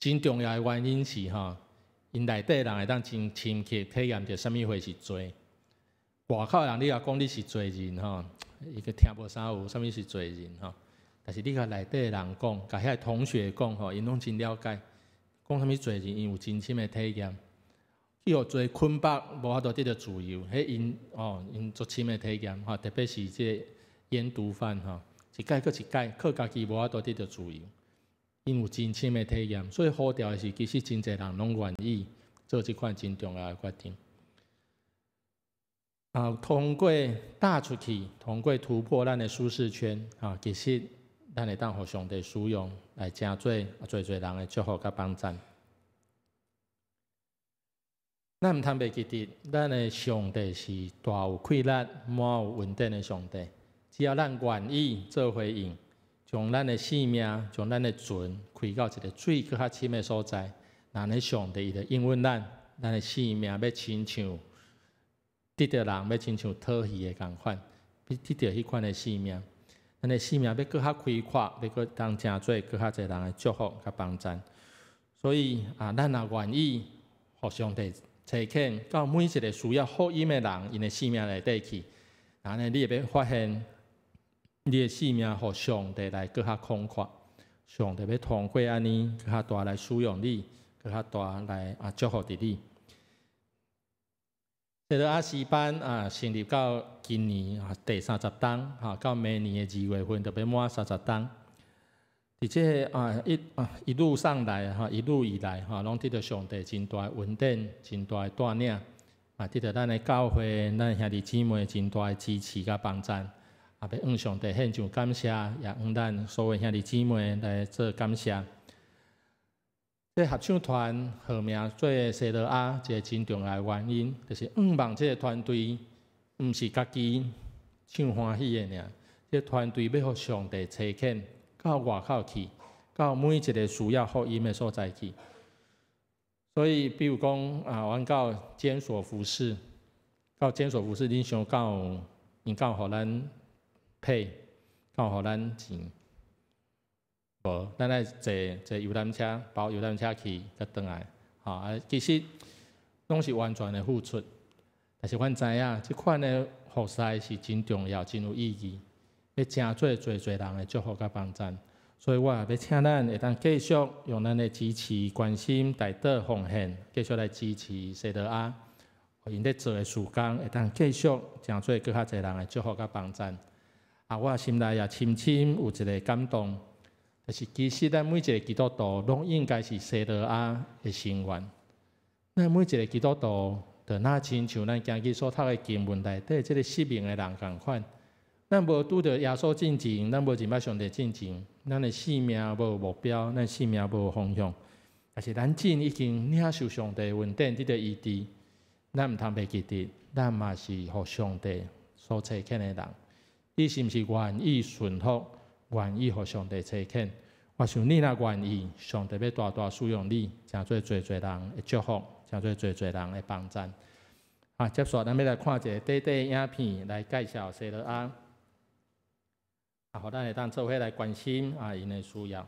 真重要的原因是吼，𪜶內底人會當真深刻體驗著啥物貨是罪。外口人你若講你是罪人吼，伊閣聽無啥有啥物是罪人吼。但是你共內底人講，共遐同學講吼，𪜶攏真了解，講啥物罪人，𪜶有真深的體驗。去予罪捆綁，無法度得著自由，彼𪜶哦，𪜶足深的體驗吼，特別是這個煙毒犯吼，一擺閣一擺，靠家己無法度得著自由，𪜶有真深的體驗，所以呼召的時，其實真濟人攏願意做這款真重要的決定。啊，通過踏出去，通過突破咱的舒適圈，啊，其實咱會當予上帝使用來成做濟濟人的祝福佮幫贊。咱毋通袂記得，咱的上帝是大有氣力、滿有恩典的上帝。只要咱願意做回應，將咱的性命、將咱的船開到一个水閣較深的所在，那呢上帝伊就應允咱，咱的性命欲親像得著人，欲親像討魚的仝款，欲得著彼款的性命，咱的性命欲閣較開闊，欲閣當成做閣較濟人的祝福佮幫贊。所以啊，咱若願意予上帝差遣到每一个需要福音的人，𪜶的性命內底去，按呢你會欲發現，你的性命予上帝來閣較廣闊，上帝欲通過按呢閣較大來使用你，閣較大來啊祝福著你。西羅亞詩班啊，成立到今年啊第三十冬，哈，到明年的2月份就欲滿三十冬。佇這個啊一啊一路上來哈，一路以來哈，攏得著上帝真大的恩典，真大的帶領，嘛得著咱的教會、咱兄弟姊妹真大的支持佮幫贊。也欲向上帝獻上感謝，也向咱所有兄弟姊妹來做感謝。這合唱團號名做西羅亞，一个真重要的原因，就是向望這个團隊，毋是家己唱歡喜的爾。這个團隊欲予上帝差遣到外口去，到每一个需要福音的所在去。所以，比如講啊，阮到監所服侍，到監所服侍，恁想敢有，𪜶敢有予咱配，敢有予咱錢？無，咱愛坐坐遊覽車，包遊覽車去，才轉來。吼啊，其實攏是完全的付出。但是阮知影，這款的服侍是真重要、真有意義，欲成做濟濟人的祝福佮幫贊。所以我也欲請咱會當繼續用咱的支持、關心、代禱、奉獻，繼續來支持西羅亞，𪜶咧做的事工會當繼續成做閣較濟人的祝福佮幫贊。啊，我心內也深深有一个感動，就是其實咱每一个基督徒攏應該是西羅亞的成員。咱每一个基督徒，就若親像咱今日所讀的經文內底這个失明的人仝款，咱無拄著耶穌進前，咱無認捌上帝進前，咱的生命無目標，咱生命無方向。但是咱真已經領受上帝恩典，得著醫治，咱毋通袂記得，咱嘛是予上帝所差遣的人。你是毋是願意順服，願意予上帝差遣？我想你若願意，上帝欲大大使用你，成做濟濟人的祝福，成做濟濟人的幫贊。啊，接續咱欲來看一个短短影片來介紹西羅亞，啊，予咱會當做伙來關心啊𪜶的需要。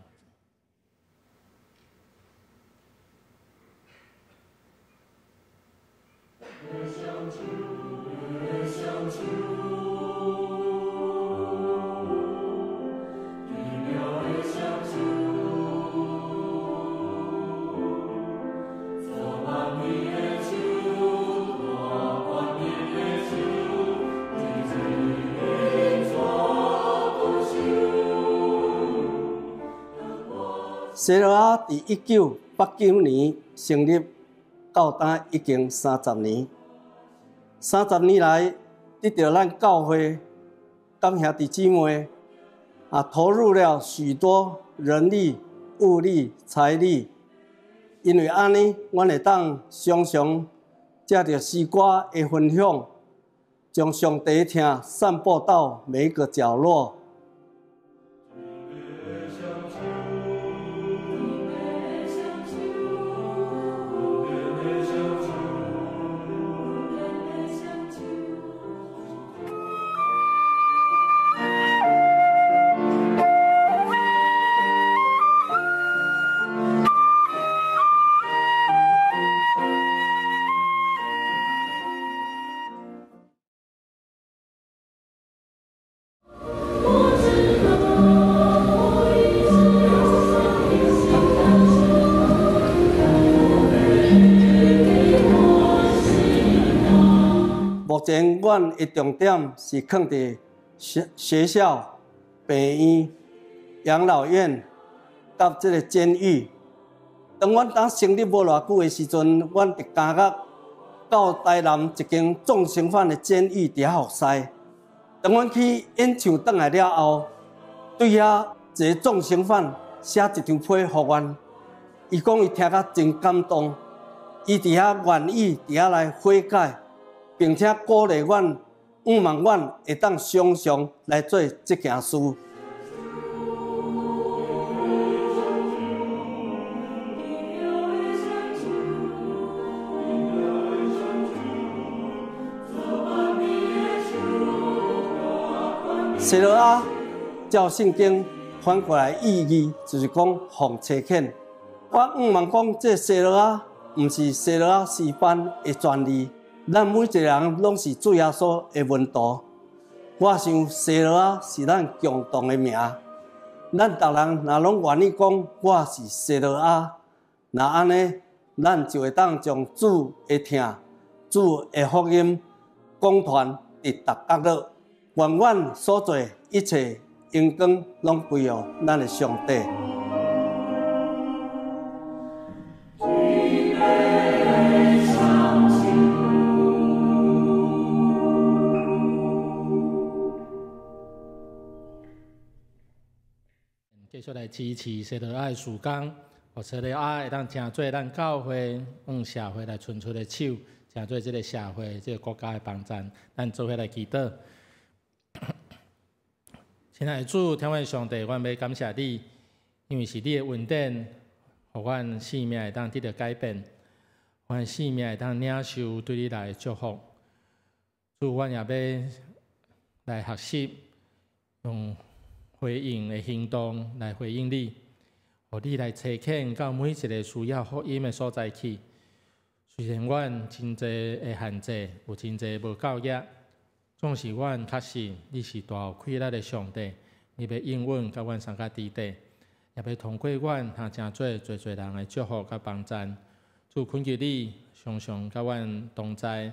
西羅亞佇1989年成立，到今已經三十年。三十年來，得著咱教會佮兄弟姊妹啊，投入了許多人力、物力、財力。因為按呢，阮會當常常藉著詩歌的分享，將上帝疼散播到每一個角落。目前，阮的重點是囥佇學學校、病院、養老院佮這个監獄。當阮當成立無偌久的時陣，阮佇監獄到台南一間重刑犯的監獄佇遐服侍。當阮去演唱轉來了後，對遐一个重刑犯寫一張批予阮，伊講伊聽甲真感動，伊佇遐願意佇遐來悔改。並且鼓勵阮，向望阮會當常常來做這件事。西羅亞照聖經翻過來意義，就是講奉差遣。我向望講，這西羅亞毋是西羅亞詩班的專利。咱每一个人攏是主耶穌的門徒。我想西羅亞是咱共同的名。咱逐人若攏願意講我是西羅亞，若按呢，咱就會當將主的疼、主的福音廣傳佇逐角落。願阮所做一切榮光攏歸予咱的上帝。繼續來支持西羅亞的事工，予西羅亞會當成做咱教會向社會來伸出的手，成做這个社會、這个國家的幫贊。咱做伙來祈禱。親愛的主，天父上帝，阮欲感謝你，因為是你的恩典，予阮生命會當得著改變，阮生命會當領受對你來的祝福。主，阮也欲來學習用回應的行動來回應你，予你來差遣到每一个需要福音的所在去。雖然阮真濟的限制，有真濟無夠額，總是阮確信你是大有氣力的上帝，你欲應允佮阮相佮佇底，也欲通過阮通成做濟濟人的祝福佮幫贊。主懇求你常常佮阮同在，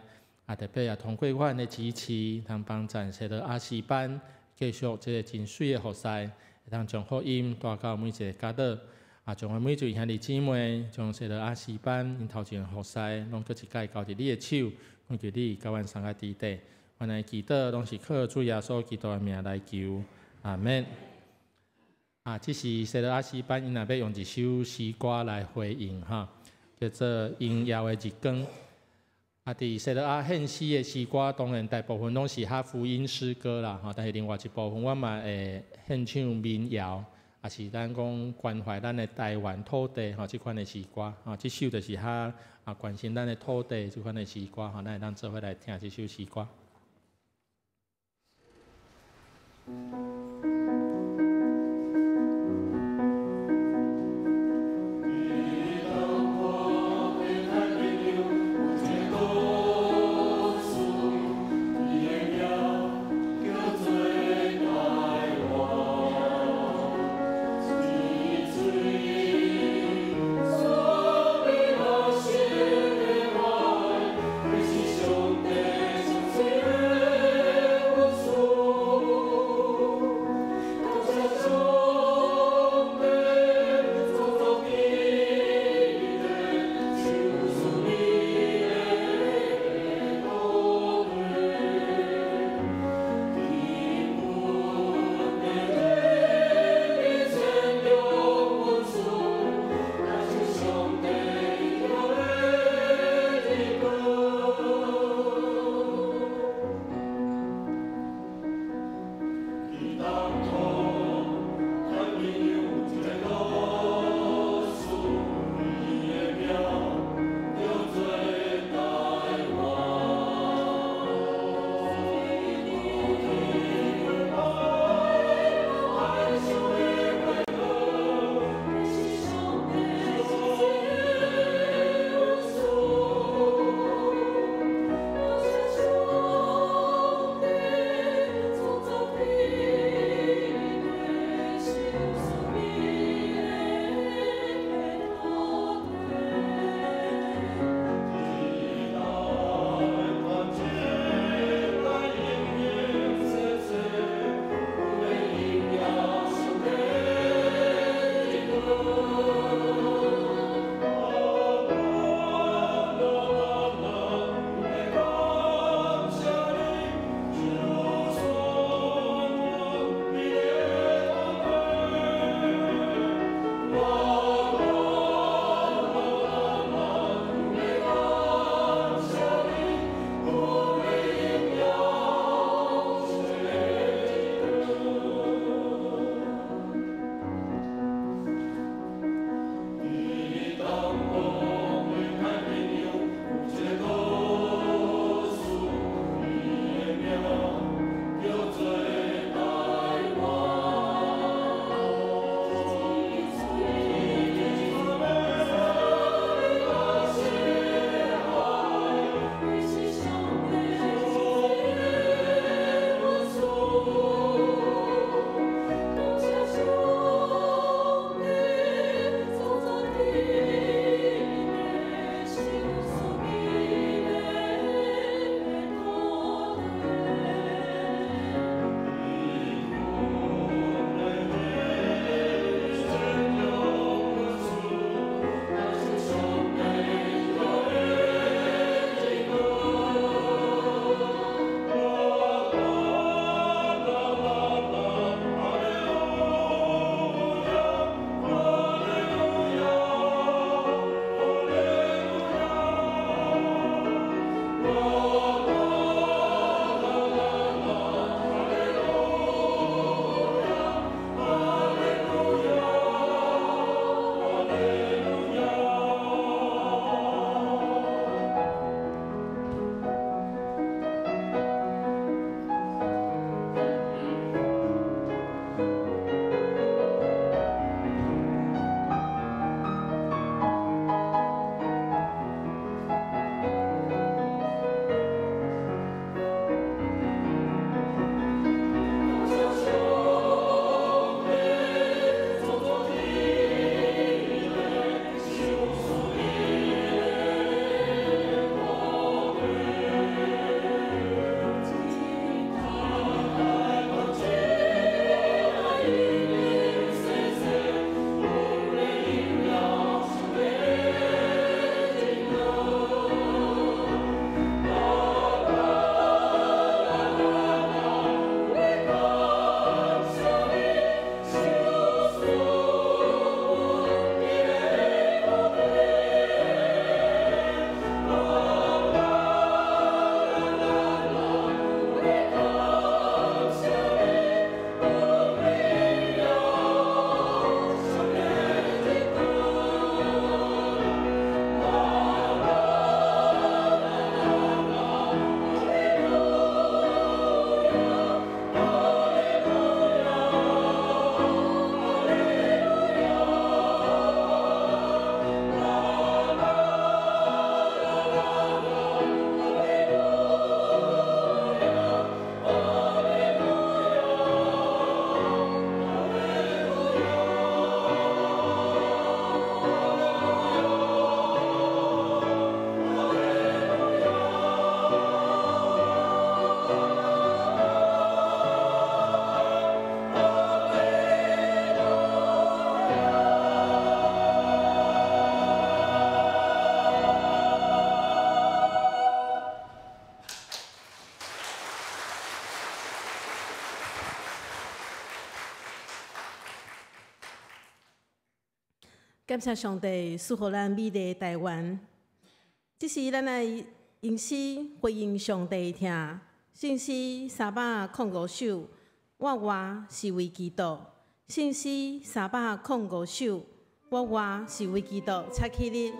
也特別也通過阮的支持，通幫贊西羅亞詩班繼續這个真媠的服侍，會當將福音帶到每一个角落，也將阮每一位兄弟姊妹，將西羅亞詩班𪜶頭前的服侍，攏閣一擺交佇你的手，懇求你佮阮相佮佇底。阮的祈禱攏是靠主耶穌基督的名來求，阿們。啊，這是西羅亞詩班，𪜶若欲用一首詩歌來回應哈，叫做《榮耀的日光》。啊，佇西羅亞獻詩的詩歌，當然大部分攏是較福音詩歌啦，吼。但是另外一部分，阮嘛會獻唱民謠，也是咱講關懷咱的台灣土地吼，這款的詩歌吼，這首就是較關心咱的土地這款的詩歌吼，咱會當做伙來聽這首詩歌。上帝感謝上帝賜予咱美麗的台灣。這時，咱來用詩回應上帝疼。聖詩305首，我活是為基督。聖詩三百空五首，我活是為基督。請起立。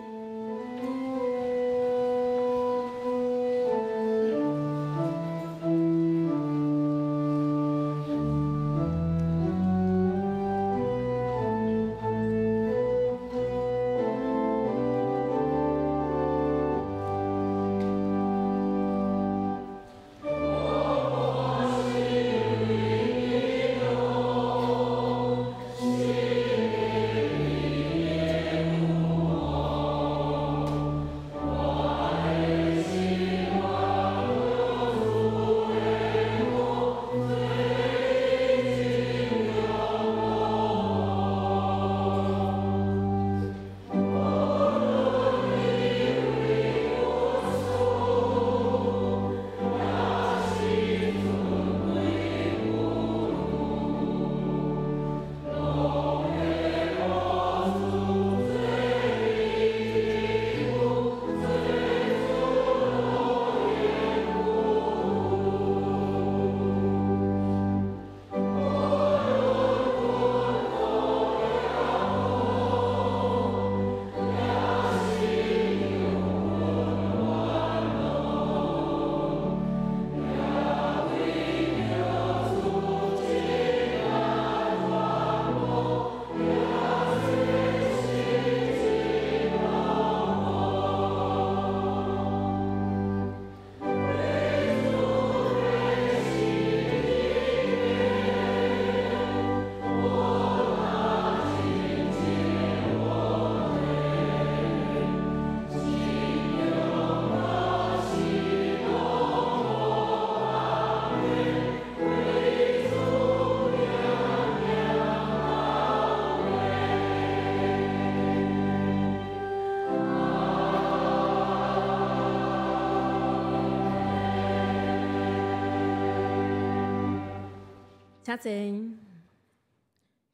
請坐。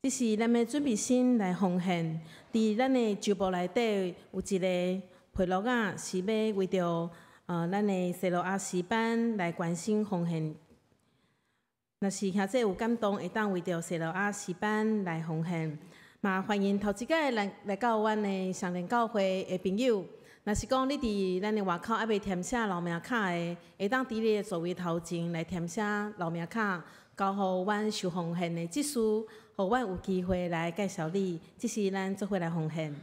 這是咱欲準備心來奉獻。佇咱的周報內底有一个批錄仔，是欲為著咱的西羅亞詩班來關心奉獻。若是兄弟有感動，會當為著西羅亞詩班來奉獻。嘛歡迎頭一擺來到阮的雙連教會的朋友。若是講你佇咱的外口猶未填寫留名卡的，會當佇你的座位頭前來填寫留名卡，交予阮收奉獻的執事，予阮有機會來介紹你。這是咱做伙來奉獻。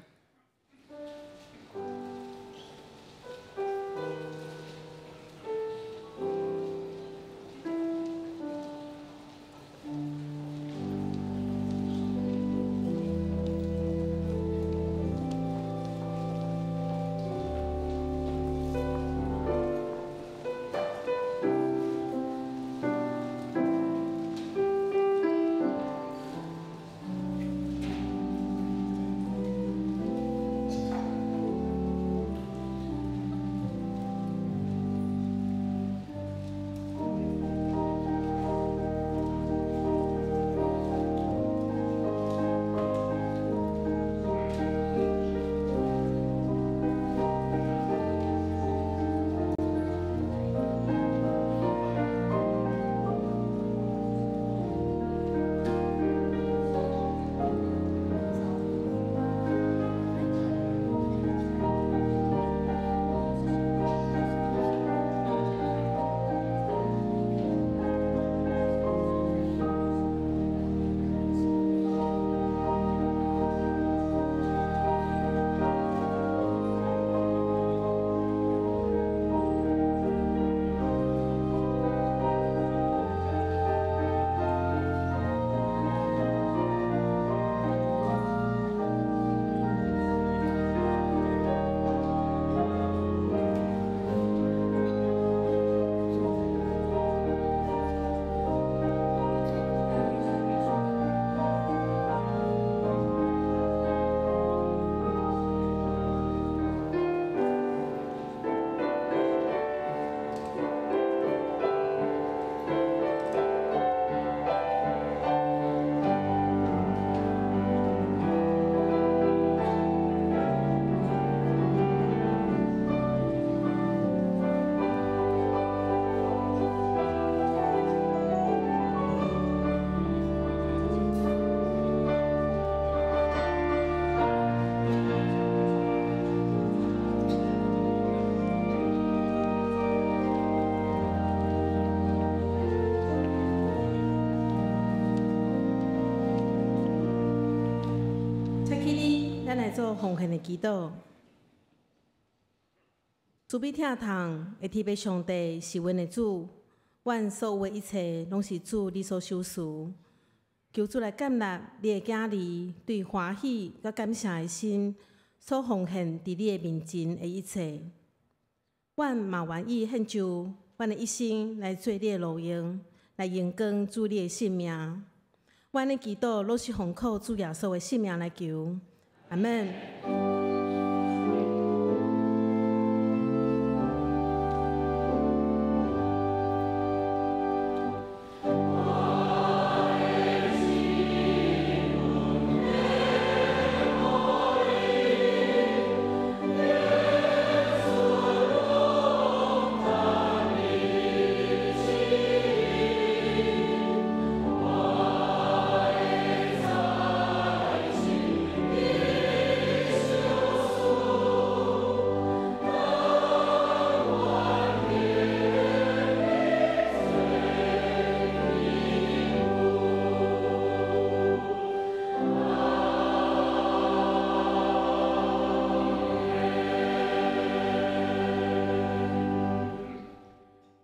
做奉獻的祈禱。慈悲疼痛的天父上帝是阮的主，阮所有的一切攏是主你所賞賜。求主來接納你的囝兒對歡喜佮感謝的心所奉獻佇你的面前的一切。阮嘛願意獻上阮的一生來做你的奴傭，來榮光主你的聖名。阮的祈禱攏是奉靠主耶穌的聖名來求，阿們。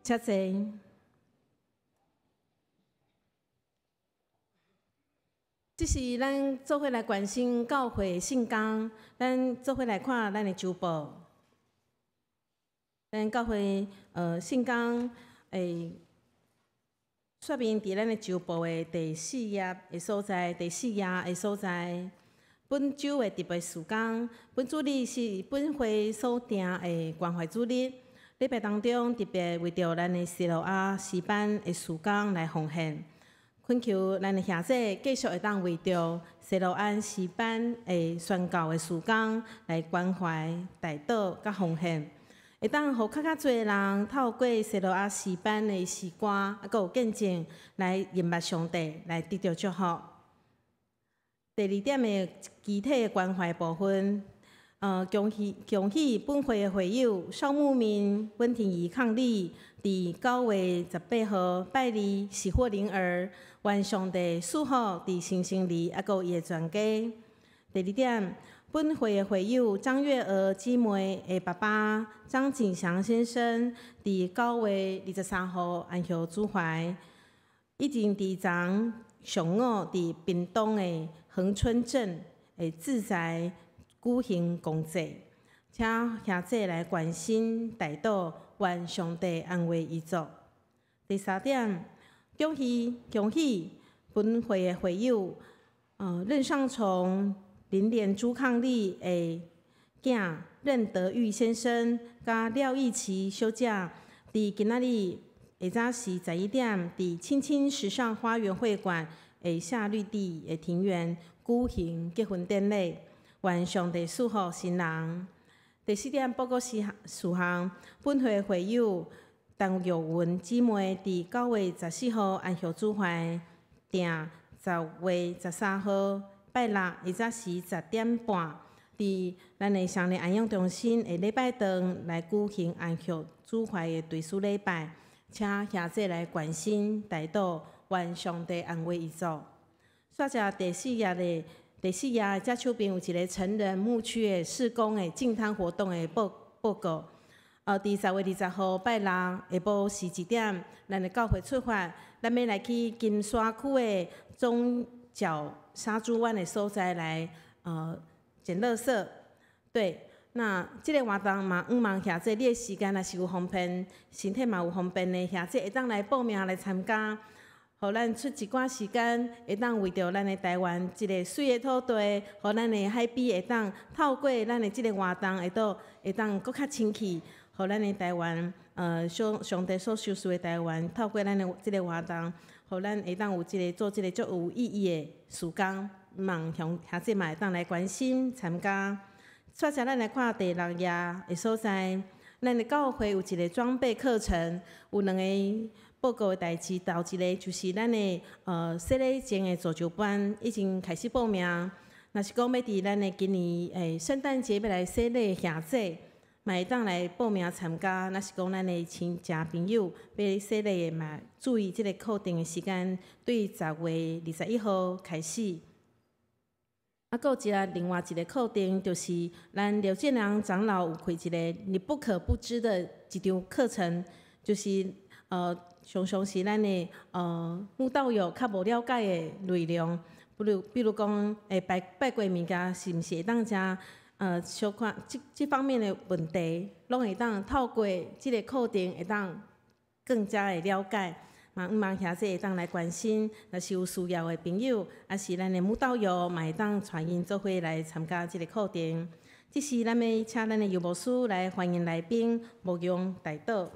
請坐。這是咱做伙來關心教會聖工，咱做伙來看咱的週報。咱教會聖工會說明佇咱的週報的第四頁的所在，第四頁的所在。本週的特別事工，本主日是本會所定的關懷主日。禮拜當中，特別為著咱的西羅亞詩班的事工來奉獻，懇求咱的兄弟繼續會當為著西羅安詩班的宣教的事工來關懷、代禱佮奉獻，會當予較較濟人透過西羅亞詩班的詩歌，啊，閣有見證來認捌上帝，來得著祝福。第二點的肢體的關懷部分。恭喜恭喜本會的會友邵牧民、溫婷儀伉儷，佇9月18號拜二喜獲麟兒，願上帝賜福佇新生兒，猶閣有伊的全家。第二點，本會的會友張月娥姊妹的爸爸張景祥先生，佇9月23號安息主懷，已經佇昨上午佇屏東的恆春鎮的自在舉行公祭，請兄弟來關心代禱，願上帝安慰遺族。第三點，恭喜恭喜本會的會友，任尚崇、林連珠伉儷的囝任德玉先生，佮廖义琪小姐，佇今仔日下早時11點，佇青青時尚花園會館的夏綠地的庭園舉行結婚典禮。願上帝賜福新人。第四點報告事項，本會會友陳玉雲姊妹佇9月14號安息主懷，訂10月13號拜六下早時10點半，佇咱的雙連安養中心的禮拜堂來舉行安息主懷的追思禮拜，請兄弟來關心代禱，願上帝安慰遺族。煞者第四頁的。第四頁這手邊有一個成人牧區的事工的淨灘活動的報告。佇10月20號拜六下晡時1點，咱的教會出發，咱欲來去金沙區的中角沙豬灣的所在來撿垃圾。對，那這個活動嘛，向望兄弟你的時間若是有方便，身體嘛有方便的，兄弟會當來報名來參加。予咱出一寡時間，會當為著咱的台灣這个媠的土地，予咱的海邊會當透過咱的這个活動，會當閣較清氣，予咱的台灣，上帝所賞賜的台灣，透過咱的這个活動，予咱會當有這个做這个足有意義的事工，望鄉兄弟嘛會當來關心參加。煞者咱來看第六頁的所在，咱的教會有一个裝備課程，有兩个報告的代誌，頭一个就是咱的洗禮證的造就班已經開始報名。若是講欲佇咱的今年聖誕節欲來洗禮的兄弟，嘛會當來報名參加。若是講咱的親戚朋友欲洗禮的嘛，注意這个課程的時間，對10月21號開始。啊，閣有一个另外一个课程，就是咱刘建良长老有开一个你不可不知的一场课程，就是常常是咱的慕道友较无了解的内容，比如讲，拜拜过物件是毋是会当食小可这方面的问题，拢会当透过这个课程会当更加的了解。嘛，毋茫兄弟会当来关心，若是有需要的朋友，抑是咱的慕道友，嘛会当带𪜶做伙来参加这个课程。这时，咱欲请咱的游牧师来欢迎来宾，牧羊代祷。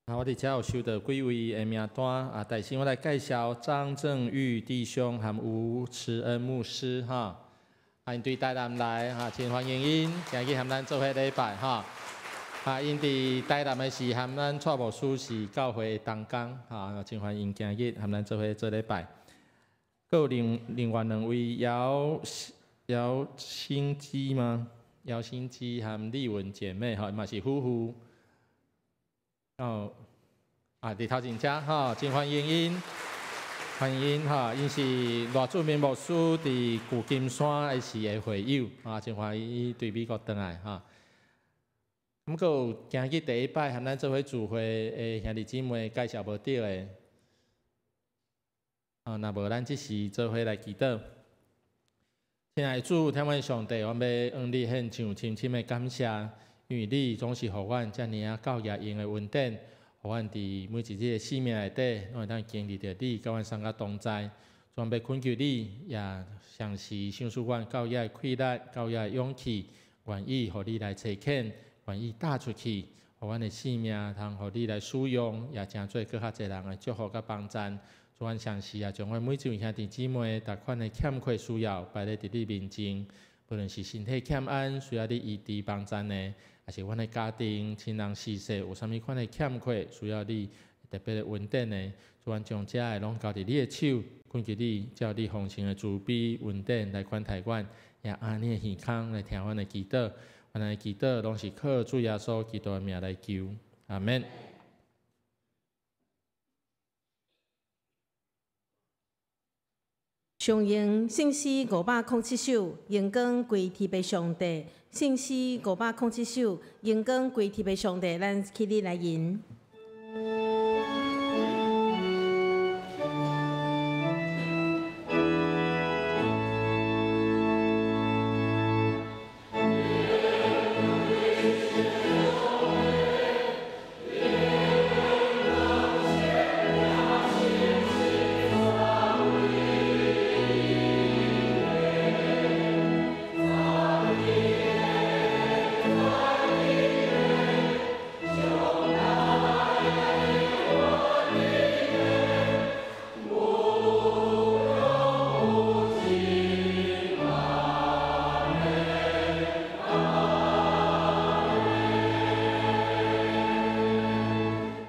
啊，我伫遮有收到几位的名单，啊，首先我来介绍张正玉弟兄和吴慈恩牧师，哈，啊，𪜶对台南来，哈，真欢迎𪜶，今日和咱做伙礼拜，哈。啊，𪜶伫台南的时，和咱蔡牧师是教会同工，哈，真欢迎今日和咱做伙做礼拜。阁有另外两位姚姚兴基吗？姚兴基和丽文姐妹，吼，嘛是夫妇。哦，啊，伫头前遮，吼，真欢迎𪜶，欢迎𪜶，吼，𪜶是赖志明牧师伫旧金山的时的会友，啊，真欢喜伊对美国转来，吼。毋阁有今日第一摆和咱做伙聚会的兄弟姊妹介绍无著的，啊，若无咱这时做伙来祈祷。亲爱的主，天父上帝，阮欲向你献上深深的感谢，因为你总是予阮遮尔仔够额用的恩典，予阮伫每一日的生命内底，拢会当经历著你，佮阮相佮同在。主，欲恳求你，也常时赏赐阮够额的气力、够额的勇气，愿意予你来差遣。愿意踏出去，予阮的生命通予你来使用，也成做阁较济人的祝福佮帮赞。主，阮相信啊，将阮每一位兄弟姊妹逐款的欠缺需要摆咧伫你面前，无论是身体欠安需要你医治帮赞的，抑是阮的家庭亲人逝世有啥物款的欠缺需要你特别的恩典的，主，阮将这个拢交伫你的手，恳求你照你丰盛的慈悲恩典来款待阮，也按你的耳孔来听阮的祈祷。阮的祈祷拢是靠主耶稣基督的名来求，阿们。上咏圣诗507首，荣光归天父上帝。圣诗507首，荣光归天父上帝。咱起立来吟。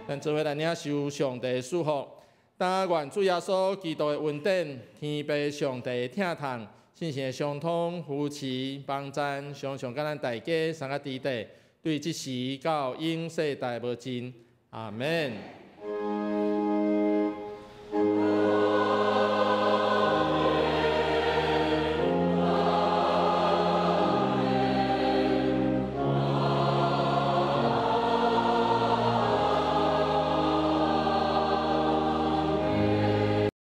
咱做伙来领受上帝的祝福，但愿主耶稣基督的恩典、天父上帝的疼痛、圣神的相通、扶持、帮助，常常佮咱大家三个弟弟，对这时到永世代无尽。阿们。